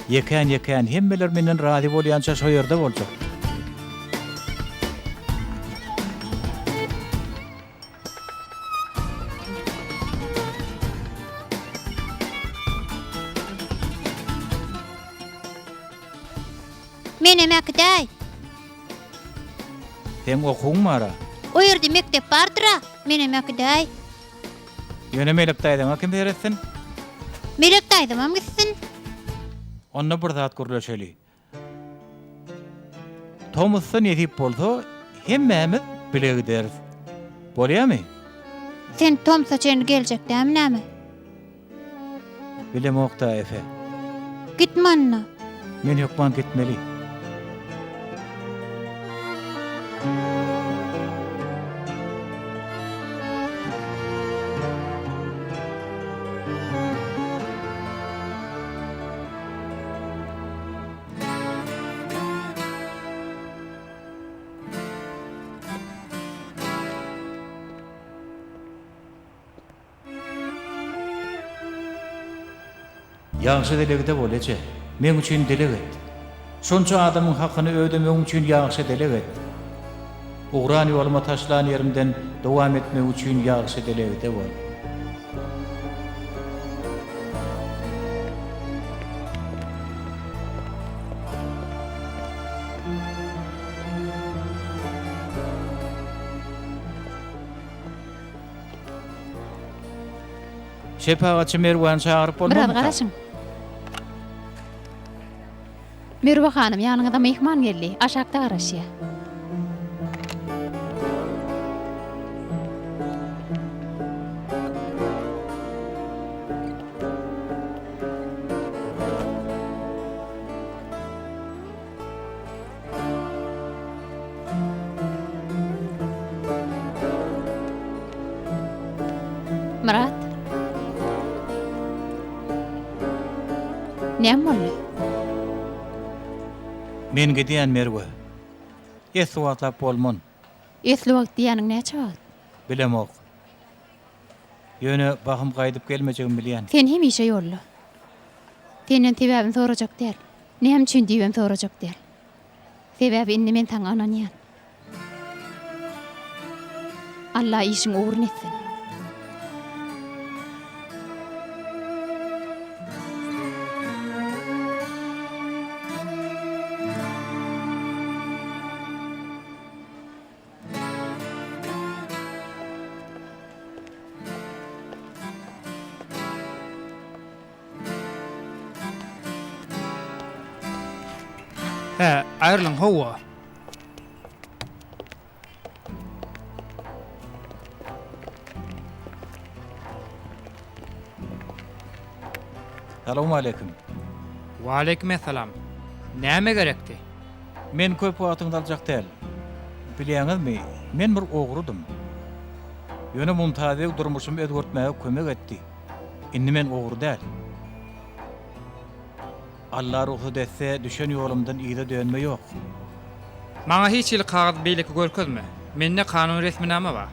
Ýekän-ýekän hemmeler menden razy bolýança şo ýerde boljak. Menem äkidäý. Seň okuwyň bar-a? O ýerde mekdep bardyr-a, menem äkidäý. Ýöne Melek daýzaňa kim seretsin? Melek daýzamam gitsin. Onda bir zat gürleşeli. Tomusda nesip bolsa hemmämiz bile gideris. Bolýamy? Sen tomsa çenli geljek dämi näme? Bilemok-da Efe. Gitme onda. Men hökman gitmeli. Ýagşy dilegde bol, eje. Meň üçin dileg et. Şonça adamyň hakyny ödemegim üçin ýagşy dileg et. Ugran ýoluma taşlan ýerimden dowam etmek üçin ýagşy dilegde bol. Şepagatçy Merwany çagyryp bolmazmyka? Biraz garaşyň. Merwe hanym, ýanyňyza myhman geldi. Aşakda garaşýar. Myrat. Näme boldy? Men gidýän Merwe. Esli wagtlap bolman. Esli wagt diýýäniň näçe wagt? Bilemok. Ýöne bahym gaýdyp gelmejegimi bilýän. Sen hemişe ýolda. Senden sebäbini sorajak däl. Näme üçin diýibem sorajak däl. Sebäbi indi men saňa ynanýan. Alla işiň ugruna etsin. Hä, aýrylyň hawa. Salowmaleýkim. Waleýkimessalam. Näme gerekdi? Men köp wagtyňyzy aljak däl. Bilýäňizmi, men bir ogrudym. Ýöne Mumtaz beg durmuşymy özgertmäge kömek etdi. Indi men ogry däl. Alla rugsat etse, düşen ýolumdan yza dönme ýok. Maňa hiç hili kagyz beýleki görkezme. Mende kanuny resminama bar.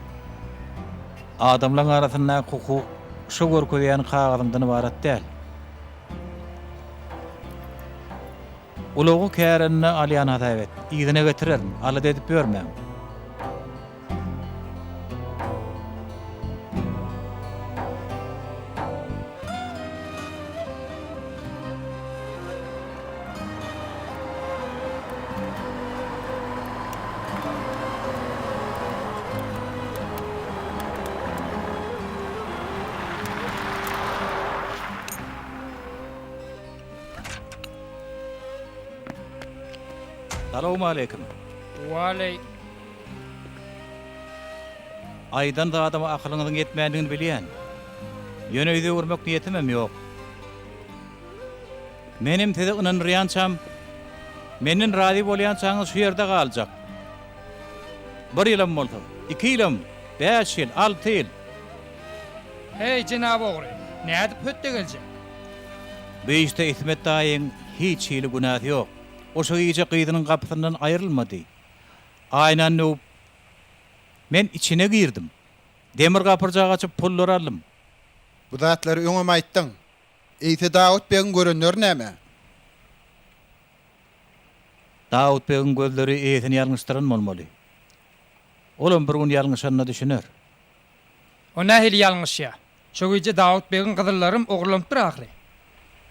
Adamlaň arasyndaky hukuk şo görkezýän kagyzyňdan ybarat däl. Ulagy kärende alýan hasap et. Yzyna getirerin, alada edip ýörmäň. Salowmaleýkim. Waleý. Aýdan zadyma akylyňyzyň ýetmändigini bilýän. Ýöne ýüz öwürmek niýetimem ýok. Menem sizi ynandyrýançam, menden razy bolýançaňyz şu ýerde galjak. Bir ýylam bolsa, iki ýylam, bäş ýyl, alty ýyl. Heý, jenap ogry, nädip hötde geljek? Bu işde Ismet daýyň hiç hili günäsi ýok. O şo gije gyzynyň gapysyndan aýrylmady. Aýnany döwüp, men içine girdim. Demir gapyrjagy açyp pullary aldym. Bu zatlary öňem aýtdyň. Eýse Dawut begiň görenleri näme? Dawut begiň gözleri eýesini ýalňyşdyran bolmaly. Olam bir gün ýalňyşanyna düşüner. O nähili ýalňyşýa? Şo gije Dawut begiň gyzyllarym ogurlanypdyr ahyry.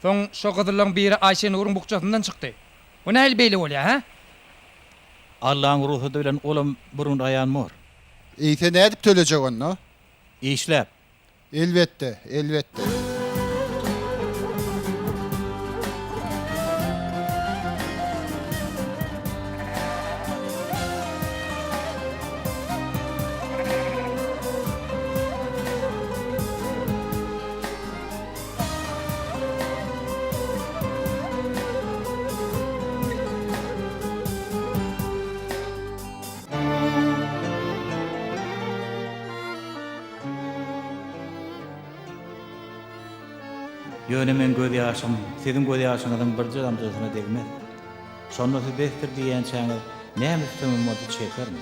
Soň şo gyzyllaň biri Aýşenuryň bukjasyndan çykdy. O nähili beýle bolýa, hä? Allaň rugsady bilen olam bir gün aýan bor. Eýse nädip tölejek onda? Işläp. Elbetde, elbetde. Ýöne meň gözýaşym siziň gözýaşyňyzyň birje damjasyna degmez. Şonda siz besdir diýýänçäňiz näme sütemim bolsa çekerin.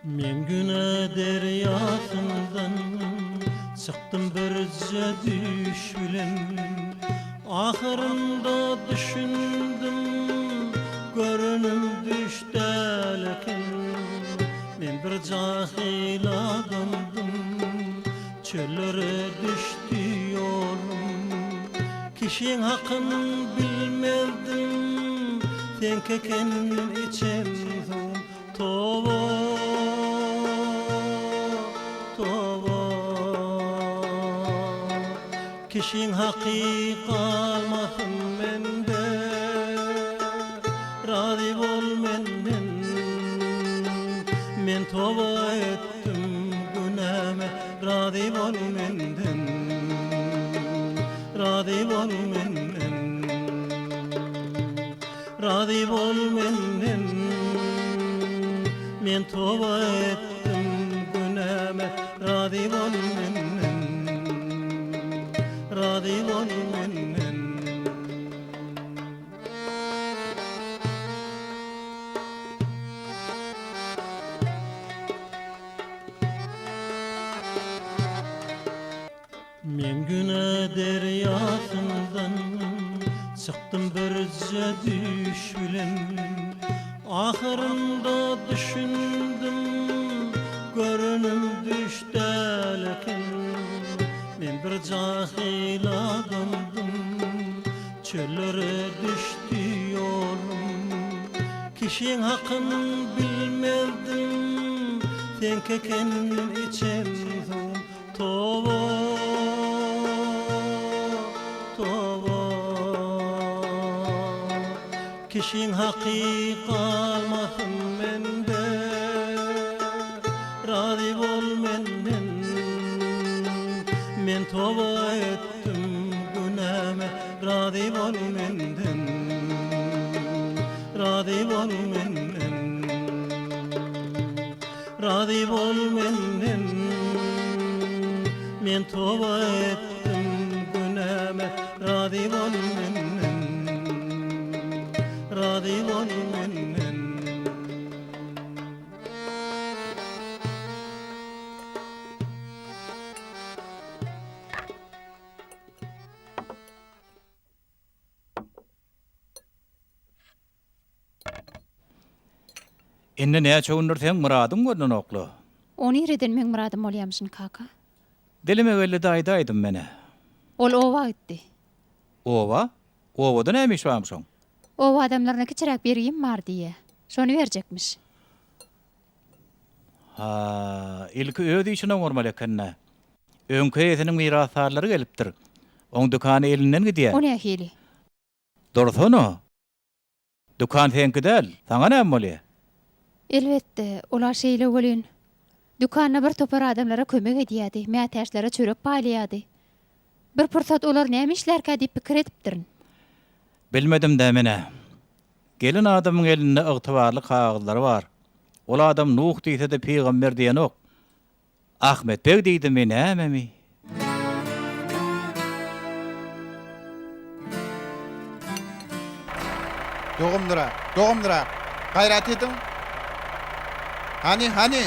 Men güne derýasyndan çykdym birje düýş bilen Ahyrynda düşündim görenim düýş däl eken Men bir jahyl adamdym Çöllere düşdi ýolum Kişiň hakyn bilmezdim Seňki eken içen suwum Toba, toba Kişiň haky galmasyn mende Razy bol menden Men toba etdim günäme Razy bol menden Razy bol menden Razy bol menden Men toba etdim günäme Razy bol menden Razy bol menden. Men güne derýasyndan çykdym birje düýş bilen Ahyrynda düşündim görenim düýş däl eken Men bir jahyl adamdym çöllere düşdi ýolum Kişiň hakyn bilmezdim seňki eken içen suwum Toba, toba Kişiň haky galmasyn mende Razy bol menden Men toba etdim günäme Razy bol menden Razy bol menden Razy bol menden Men toba etdim günäme Razy bol menden Razy bol menden. Indi näçe gündür seň myradyň görnenok-la. O nireden meň myradym bolýamyşyn, kaka? Dilime geldi-de aýdaýdym men-ä. Ol oba gitdi. Oba? Obada näme iş barmyş oň? Oba adamlaryna kiçiräk bergim bar diýýä. Şony berjekmiş. Ha, ilki öz işini oňarmaly eken-dä. Öňki eýesiniň mirasdarlary gelipdir. Oň dükany elinden gidýä. O nähili? Dursana! Dükan seňki däl, saňa näme bolýa? Elbetde, ol-a şeýle welin, dükanda bir topar adamlara kömek edýärdi, mätäçlere çörek paýlaýardy. Bir pursat olar näme işlärkä diýip pikir edipdirin. Bilmedim-dä men-ä. Gelen adamyň elinde ygtybarly kagyzlary bar. Ol adam Nuh diýse-de pygamber diýenok. Ahmet beg diýdimi nämemi? Dogumlyrak, dogumlyrak! Gaýrat ediň! Hany, hany!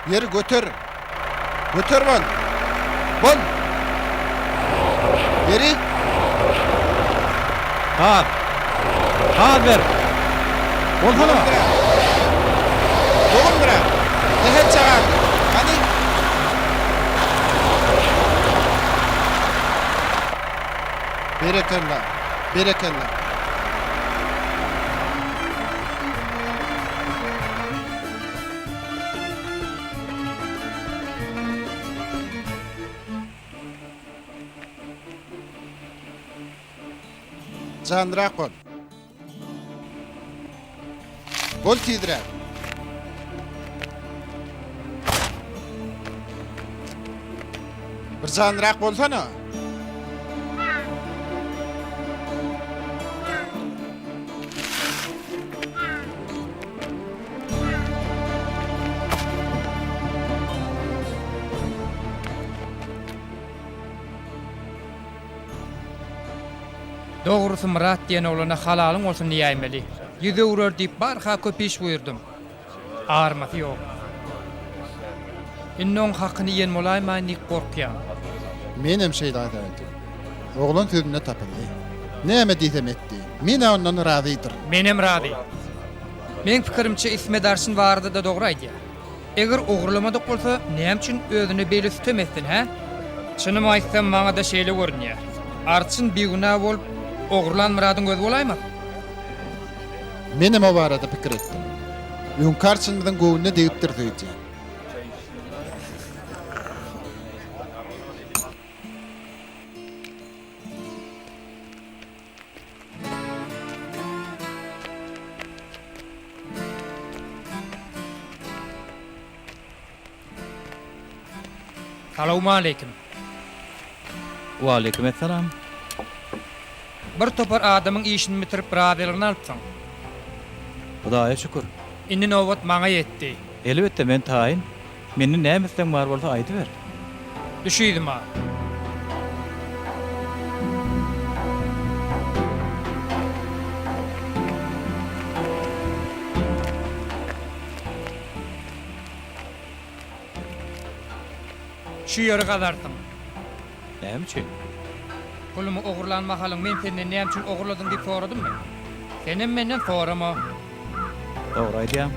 Ýeri göter! Göter bol! Bol! Ýeri! Gaz! Gaz ber! Bolsana! Dogumlyrak! Sähelçe galdy. Hany! Berekella! Berekella! Janlyrak bol. Bol tizräk. Bir janlyrak bolsana. Dogrusy Myrat diýen oglana halalyň bolsun diýäýmeli. Ýüz öwrer diýip barha köp iş buýurdym. Armasy ýok. Indi oň hakyny iýen bolaýmaýyn diýip gorkýan. Menem şeýle aýdaýdym. Oglan sözünde tapyldy. Näme diýsem etdi. Men-ä ondan razydyryn. Menem razy. Meň pikirimçe Ismet arçyn barada-da dogry aýdýar. Eger ogurlamadyk bolsa, näme üçin özüne beýle sütem etsin, hä? Çynymy aýtsam, maňa-da şeýle görünýär. Arçyn bigünä bolup, ogurlan Myradyň özi bolaýmasyn? Menem o barada pikir etdim. Öňki arçynymyzyň göwnüne degipdir öýdýän. Salowmaleýkim. Waleýkim essalam. Bir topar adamyň işini bitirip razylygyny alypsyň. Hudaýa şükür. Indi nobat maňa ýetdi. Elbetde men taýyn. Menden näme islegiň bar bolsa aýdyber. Düş yzyma. Şu ýeri gazarsyň. Näme üçin? Pulumy ogurlan mahalyň men senden näme üçin ogurladyň diýip soradymmy? Senem menden sorama. Dogry aýdýaň.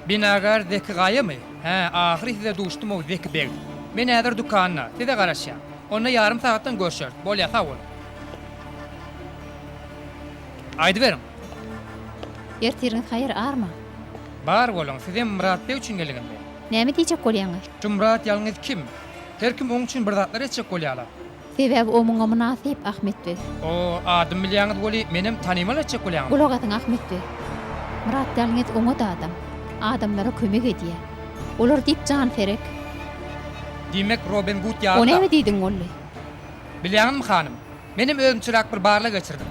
Binagär Zeki Gaýamy? Hä, ahyry size duşdum-ow, Zeki beg. Men häzir dükanda, size garaşýan. Onda ýarym sagatdan görşeris. Bolýa, sag boluň. Aýdyberiň. Ertiriňiz haýyr, arma. Bar boluň, sizem Myrat beg üçin geldiňizmi? Näme diýjek bolýaňyz? Şu Myrat ýalňyz kim? Her kim oň üçin bir zatlar etjek bolýala. Sebäbi o muňa mynasyp, Ahmet beg. O, adymy bilýäňiz weli, menem tanymal etjek bolýaňyz. Gulak asyň, Ahmet beg. Myrat ýalňyz oňat adam. Adamlara kömek edýär. Olar diýip janserek. Diýmek, Robin Gud O ýaly-da. näme diýdiň boldy? Bilýäňizmi, hanym, menem özümçeräk bir barlag geçirdim.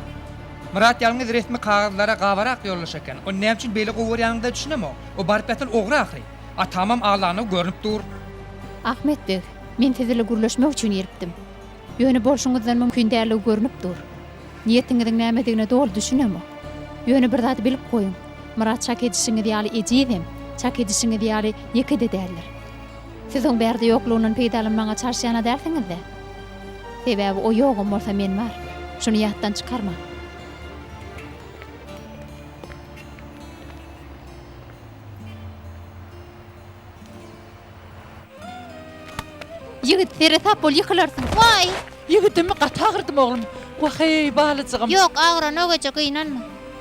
Myrat ýalňyz resmi kagyzlara gabarak ýoldaş eken. Ony näme üçin beýle gowy görýäniňize düşünemok. O barypýatan ogry ahyry. Atamam allandygy görnüp dur. Ahmet beg, men siz ile gürleşmek üçin gelipdim. Ýöne bolşuňyzdan mümkin dälligi görnüp dur. Niýetiňiziň nämedigine doly düşünemok. Ýöne bir zady bilip goýuň, Myrat çak edişiňiz ýaly ejizem, çak edişiňiz ýaly ýeke-de däldir. Siz oň bärde ýoklugyndan peýdalanmaga çalyşýan-a dälsiňiz-dä? Sebäbi o ýogam bolsa men bar. Şuny ýatdan çykarmaň. Ýigit, seresap bol, ýykylarsyň. Waý! Ýigidim, gaty agyrdym oglum. Wah-eý, balajygym. Ýok, agyranok eje, gynanma.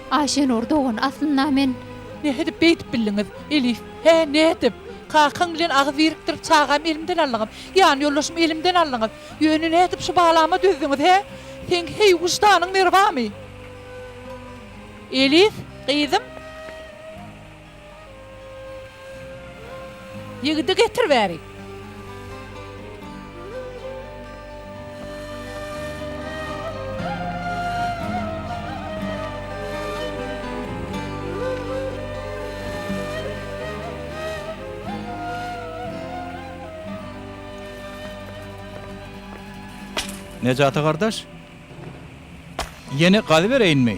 Aýşenur dogan, aslynda men. Nädip beýdip bildiňiz, Elif? Hä, nädip? Kakaň bilen agyz birikdirip çagamy elimden aldyňyz. Ýan ýoldaşymy elimden aldyňyz. Ýöne nädip şu balama dözdüňiz, hä? Seň heý wyždanyň merbamy? Elif, gyzym. Ýigidi getir bärik. Nejaty gardaş, Ýene gazybereýinmi?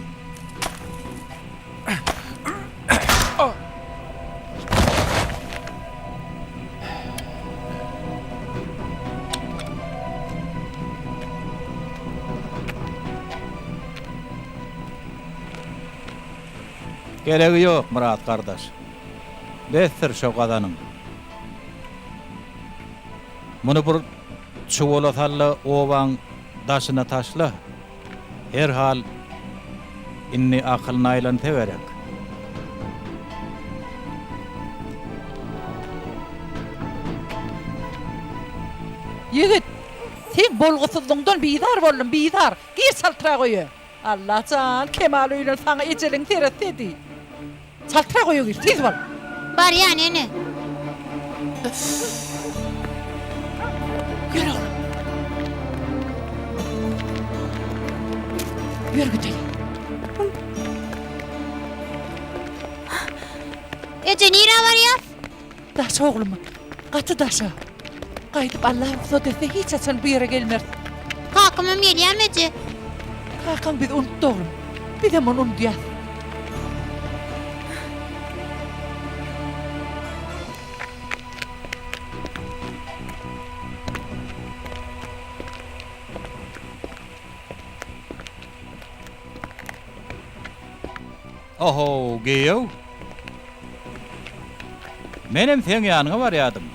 Geregi ýok, Myrat gardaş. Besdir şo gazanyň. Muny bir çuwala sal-da obaň daşyna taşla. Herhal, indi akylyna aýlansa gerek. Ýigit, seň bolgusyzlygyňdan bizar boldum, bizar. Gir çaltrak öýe. Alla jan, Kemal öýlen saňa ejeliň seretsedi. Çaltrak öýe gir, tiz bol! Barýan, ene. Ýör oglum. Ýör gideli. Eje, nirä barýas? Daşa oglum, gaty daşa. Gaýdyp Alla rugsat etse hiç haçan bu ýere gelmeris. Kakamam gelýärmi eje? Kakaň bizi unutdy oglum. Bizem ony unudýas. Ohow, giýew. Menem seň ýanyňa barýadym.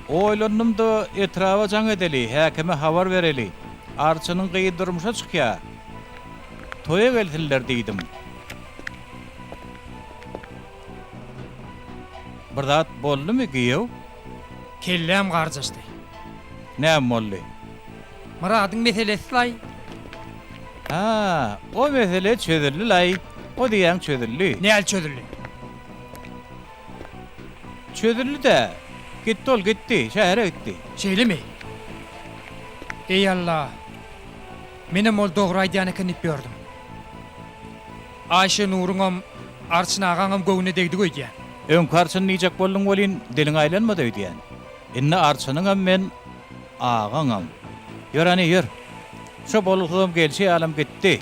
Oýlandym-da, etraba jaň edeli, häkime habar bereli. Arçynyň gyzy durmuşa çykýa. Toýa gelsinler diýdim. Bir zat boldumy, giýew? Kelläm garjaşdy. Näme boldy? Myradyň meselesi-laý. Hä, o mesele çözüldi-laý. O diýýäň çözüldi. Näl çözüldi? Çözüldi-dä. Gitdi ol, gitdi. Şähere gitdi. Şeýlemi? Eý, Alla! Menem ol dogry aýdýan eken diýip ýördüm. Aýşenuryňam, Arçyn agaňam göwnüne degdik öýdýän. Öňki Arçyn diýjek bolduň welin, diliň aýlanmady öýdýän. Indi Arçynyňam men, agaňam. Ýör hany, ýör. Şo bolgusyzam gelşi ýalam gitdi.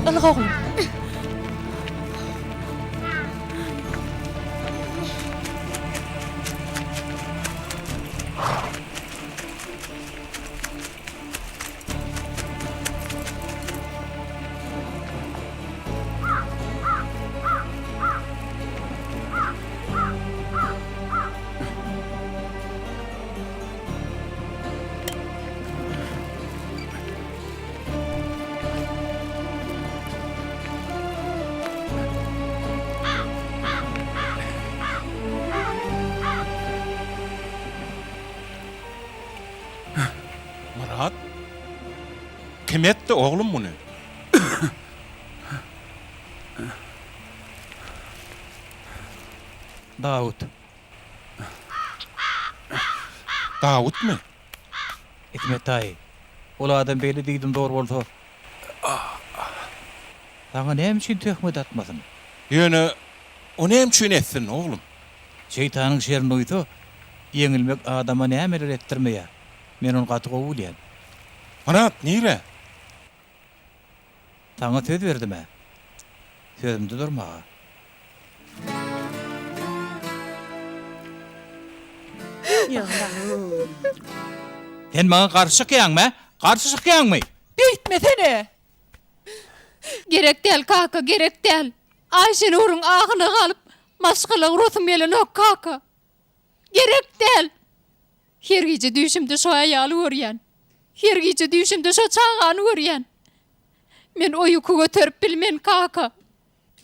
Ylga oglum. Myrat? Kim etdi oglum muny? Dawut. Dawutmy? Ismet daýy, ol adam beýle diýdimzor bolsa, saňa näme üçin töhmet atmasyn? Ýöne o näme üçin etsin, oglum? Şeýtanyň şerini duýsa, ýeňilmek adama nämeler etdirmeýär. Men ony gaty gowy bilýän. Myrat, nirä? Saňa söz berdim-ä. Sözümde durmaga. Sen maňa garşy çykýaňmy, hä? Garşy çykýaňmy? Beýtmesene! Gerek däl, kaka, gerek däl. Aýşenuryň ahyna galyp, maşgala gurasym gelenok, kaka. Gerek däl! Her gije düýşümde şo aýaly görýän. Her gije düýşümde şo çagany görýän. Men o ýüki göterip bilmen, kaka.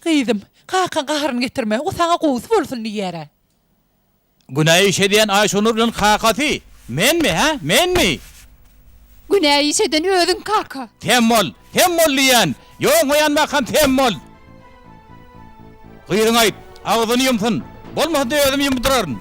Gyzym, kakaň gaharyny getirme, o saňa gowusy bolsun diýýär-ä. Günä iş edýän Aýşonur bilen kakasy menmi, hä? Menmi? Günä iş eden özüň, kaka. Sem bol! Sem bol diýýän! Ýoň goýan bakam sem bol! Gyzyňa aýt, agzyny ýumsun! Bolmasa-da özüm ýumduraryn!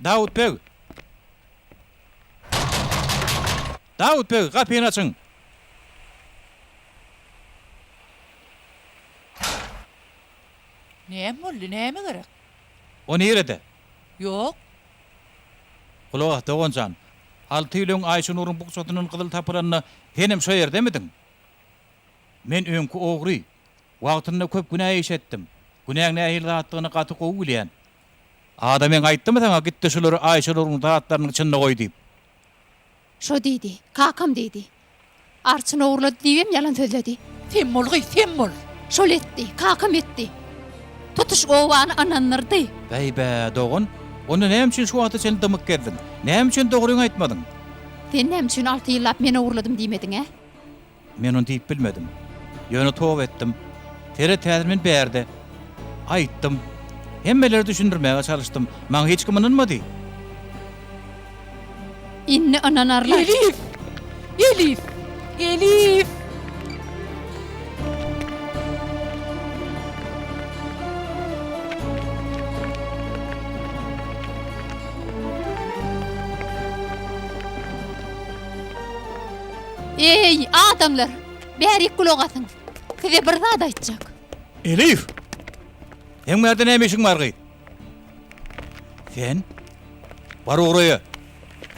Dawut beg! Dawut beg, gapyny açyň! Näme boldy, näme gerek? O nirede? Ýok. Gulak as, dogan jan. Alty ýyl öň Aýşenuryň bukjasyndan gyzyl tapylanda senem şo ýerdemidiň? Men öňki ogry. Wagtynda köp günä iş etdim. Günäň nähili zatdygyny gaty gowy bilýän. Adamyň aýtdymy saňa git-de şulary Aýşenuryň zatlarynyň içinde goý diýip? Şo diýdi, kakam diýdi. Arçyn ogurlady diýibem ýalan sözledi. Sem bol gyz, sem bol! Şol etdi, kakam etdi. Tutuş obany ynandyrdy. Bäý-bä, dogan, onda näme üçin şu wagta çenli dymyk gezdiň? Näme üçin dogryňy aýtmadyň? Sen näme üçin alty ýyllap men ogurladym diýmediň, ä? Men ony diýip bilmedim. Ýöne toba etdim. Seret häzir men bärde. Aýtdym. Hemmelere düşündirmäge çalyşdym. Maňa hiç kim ynanmady. Indi ynanarlar. Elif! Elif! Elif! Eý, adamlar! Bärik gulak asyň! Size bir zat aýtjak. Elif! Seň bärde näme işiň bar, gyz? Sen? Bar ugra öýe.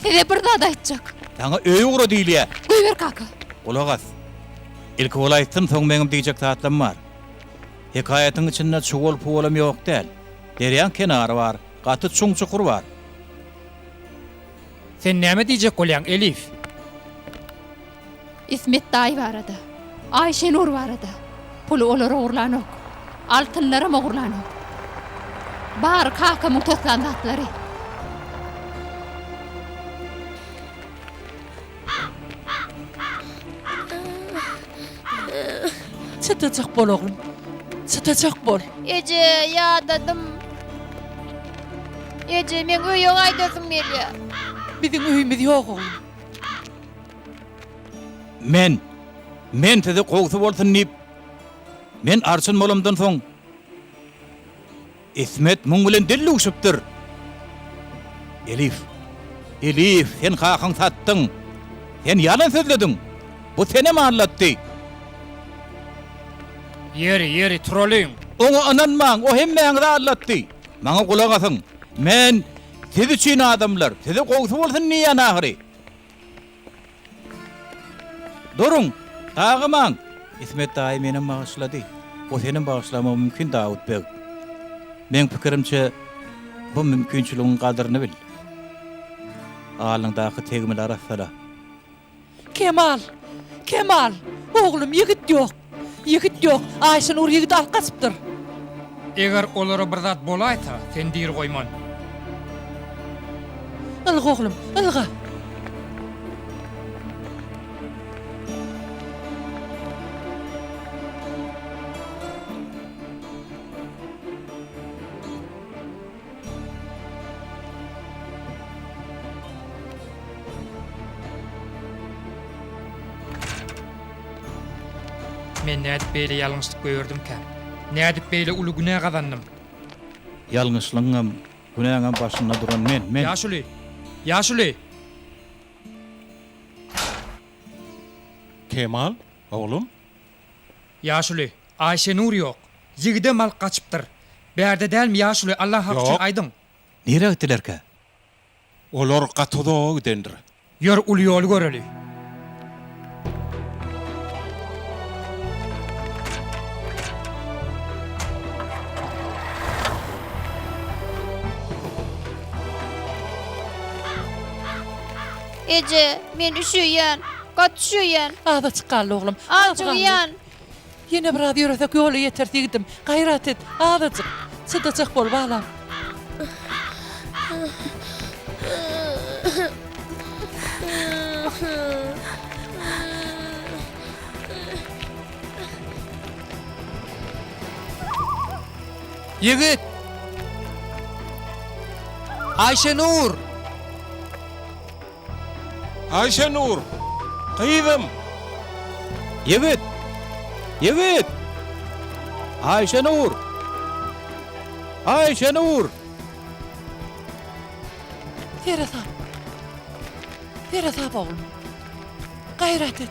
Size bir zat aýtjak. Saňa öýe ugra diýilýä. Goýber, kaka. Gulak as. Ilki ol aýtsyn, soň meňem diýjek zatlam bar. Hekaýatyň içinde çuwal-puwalam ýok däl. Derýaň kenary bar, gaty çuň çukur bar. Sen näme diýjek bolýaň, Elif? Ismet daýy barada, Aýşenur barada. Puly olar ogurlanok. Altynlaram ogurlanok. Bary kakamyň toslan zatlary. Çydajak bol oglum. Çydajak bol. Eje, ýadadym. Eje, meň öýe gaýdasym gelýär. Biziň öýümiz ýok oglum. Men, men size gowsy bolsun diýip, men arçyn bolamdan soň, Ismet muň bilen dil duşupdyr. Elif, Elif, sen kakaňy satdyň. Sen ýalan sözlediň. Bu senem aldatdy. Ýeri, ýeri, turalyň. Oňa ynanmaň, o hemmäňizi aldatdy. Maňa gulak asyň. Men siz üçin adamlar, size gowsy bolsun diýýän ahyry. Duruň! Dagamaň! Ismet daýy menem bagyşlady. O senem bagyşlamagy mümkin, Dawut beg. Meň pikirimçe, bu mümkinçiligiň gadyryny bil. Alnyňdaky tegmili arassala. Kemal! Kemal! Oglum, ýigit ýok! Ýigit ýok. Aýşenur ýigidi alyp gaçypdyr. Eger olara bir zat bolaýsa, seni diri goýman. Ylga oglum, ylga! Men nädip beýle ýalňyşlyk goýberdimkäm? Nädip beýle uly günä gazandym? Ýalňyşlygyňam, günäňem başynda duran men, men! Ýaşuly! Ýaşuly! Kemal, oglum? Ýaşuly, Aýşenur ýok. Ýigidem alyp gaçypdyr. Bärde dälmi ýaşuly, Allaň haky üçin Ýok. aýdyň. Nirä gitdilerkä? Olar gaty uzaga gidendir. Ýör, uly ýoly göreli. Eje, men üşeýän. Gaty üşeýän. Azajyk galdy oglum, az galdy. Ajygýan. Ýene biraz ýöresek ýola ýeteris ýigidim. Gaýrat et, azajyk. Çydajak bol, balam. Ýigit! Aýşenur! Aýşenur! Gyzym! Ýigit! Ýigit! Aýşenur! Aýşenur! Seresap. Seresap oglum. Gaýrat et.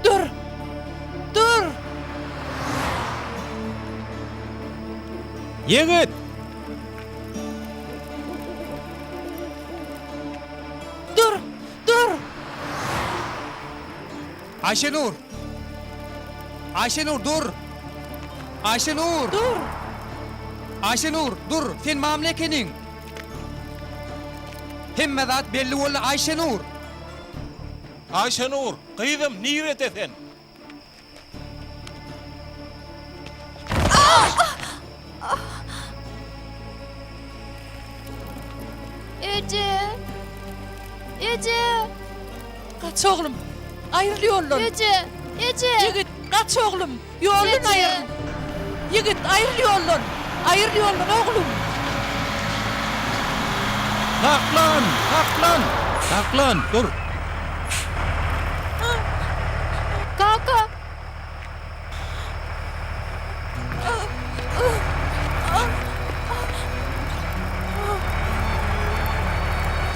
Dur! Dur! Ýigit! Dur! Dur! Aýşenur! Aýşenur, dur! Aýşenur! Dur! Aýşenur, dur! Sen mamla ekeniň! Hemme zat belli boldy, Aýşenur! Aýşenur, gyzym, nirede sen? Eje! Eje! Gaç oglum! Aýryl ýoldan! Eje! Eje! Ýigit, gaç oglum! Ýoldan aýryl! Ýigit, aýryl ýoldan! Aýryl ýoldan oglum! Saklan! Saklan! Saklan! Dur! Kaka!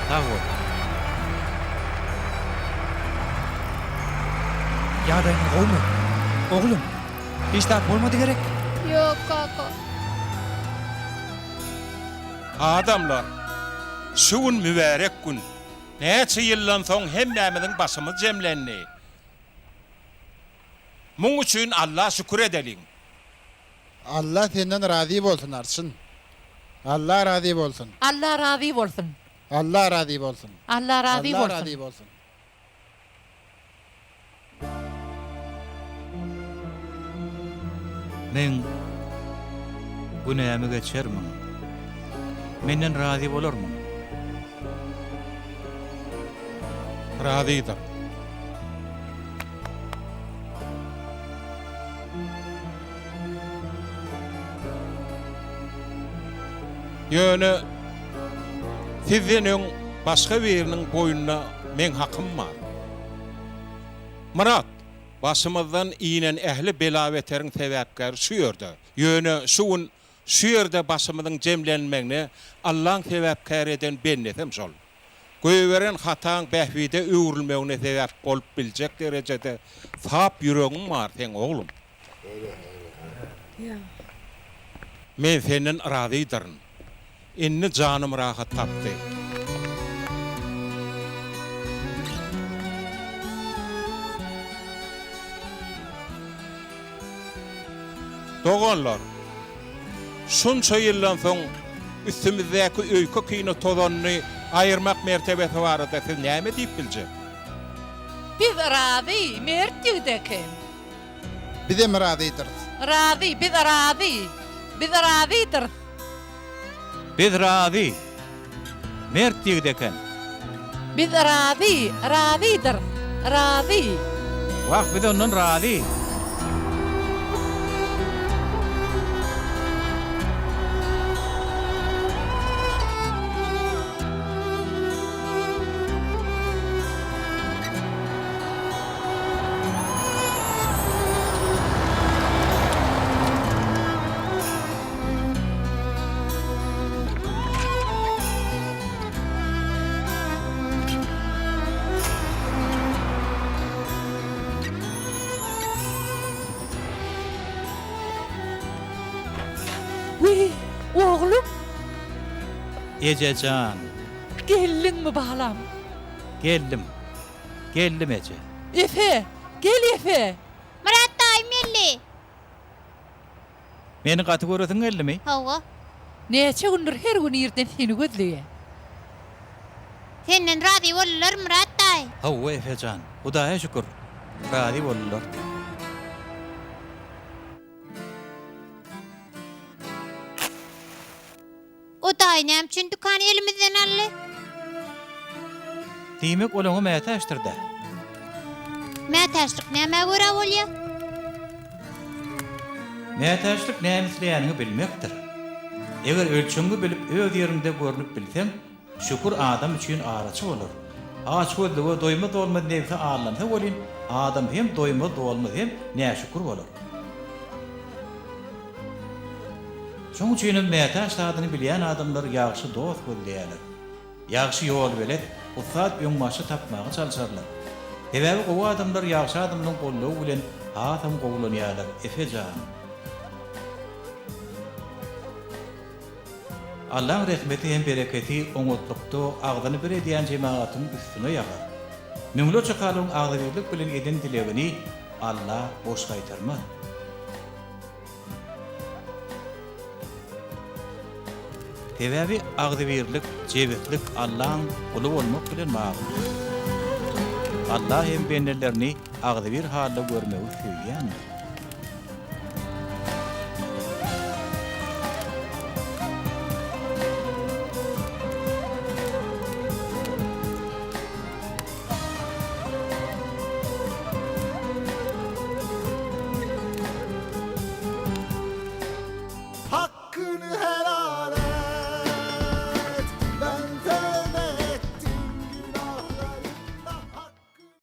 Sag bol. Ýagdaýyň gowumy? Oglum, hiç zat bolmady gerek? Ýok, kaka. Adamlar, şu gün mübärek gün. Näçe ýyldan soň hemmämiziň başymyz jemlendi. Muň üçin Alla şükür edeliň. Alla senden razy bolsun arçyn. Alla razy bolsun. Alla razy bolsun. Alla razy bolsun. Alla razy Alla bolsun. razy bolsun. Meň günämi geçermiň? Menden razy bolarmyň? Razydyr. Ýöne sizden öň başga biriniň boýnuna meň hakym bar. Myrat, başymyzdan inen ähli bela-beteriň sebäpkäri şu ýerde. Ýöne şu gün şu ýerde başymyzyň jemlenmegine Allaň sebäpkär eden bendesem şol. Goýberen hataň bähbide öwrülmegine sebäp bolup biljek derejede sap ýüregiň bar seň oglum. Men senden razydyryn. Indi janym rahat tapdy. Doganlar, şunça ýyldan soň üstümizdäki öýke-kine tozanyny aýyrmak mertebesi barada siz näme diýip biljek? Biz razy, mert ýigit eken. Bizem razydyrys. Razy, biz razy. Biz razydyrys. Biz razy. Mert ýigit eken. Biz razy, razydyrys, razy. Wah, biz ondan razy. Wiý, oglum! Eje jan! Geldiňmi, balam? Geldim. Geldim, eje. Efe! Gel, Efe! Myrat daýym geldi. Meni gaty göresiň geldimi? Hawa. Näçe gündür her gün irden seni gözleýän. Senden razy boldular, Myrat daýy. Hawa, Efe jan. Hudaýa şükür, razy boldular. O daýy näme üçin dükany elimizden aldy? Diýmek, ol oňa mätäçdir-dä. Mätäçlik nämä görä bolýar? Mätäçlik näme isleýäniňi bilmekdir. Eger ölçegiňi bilip öz ýeriňde görnüp bilseň, Şükür adam üçin araçy bolar. Açgözlüge, doýmaz-dolmaz nebse aldansa welin, adam hem doýmaz-dolmaz hem näşükür bolar. Şoň üçinem mätäç zadyny bilýän adamlar ýagşy dost gözleýärler. Ýagşy ýolbelet, ussat öňbaşçy tapmaga çalşarlar. Sebäbi gowy adamlar ýagşy adamlaryň goldawy bilen hasam gowulanýarlar, Efe jan. Allaň rehmeti hem bereketi oňatlykda agzyny bir edýän jemagatyň üstüne ýagar. Müňlerçe kalbyň agzybirlik bilen eden dilegini Alla boş gaýtarmaz. Sebäbi agzybirlik, jebislik Allaň guly bolmak bilen baglydyr. Alla hem bendelerini agzybir halda görmegi söýýändir.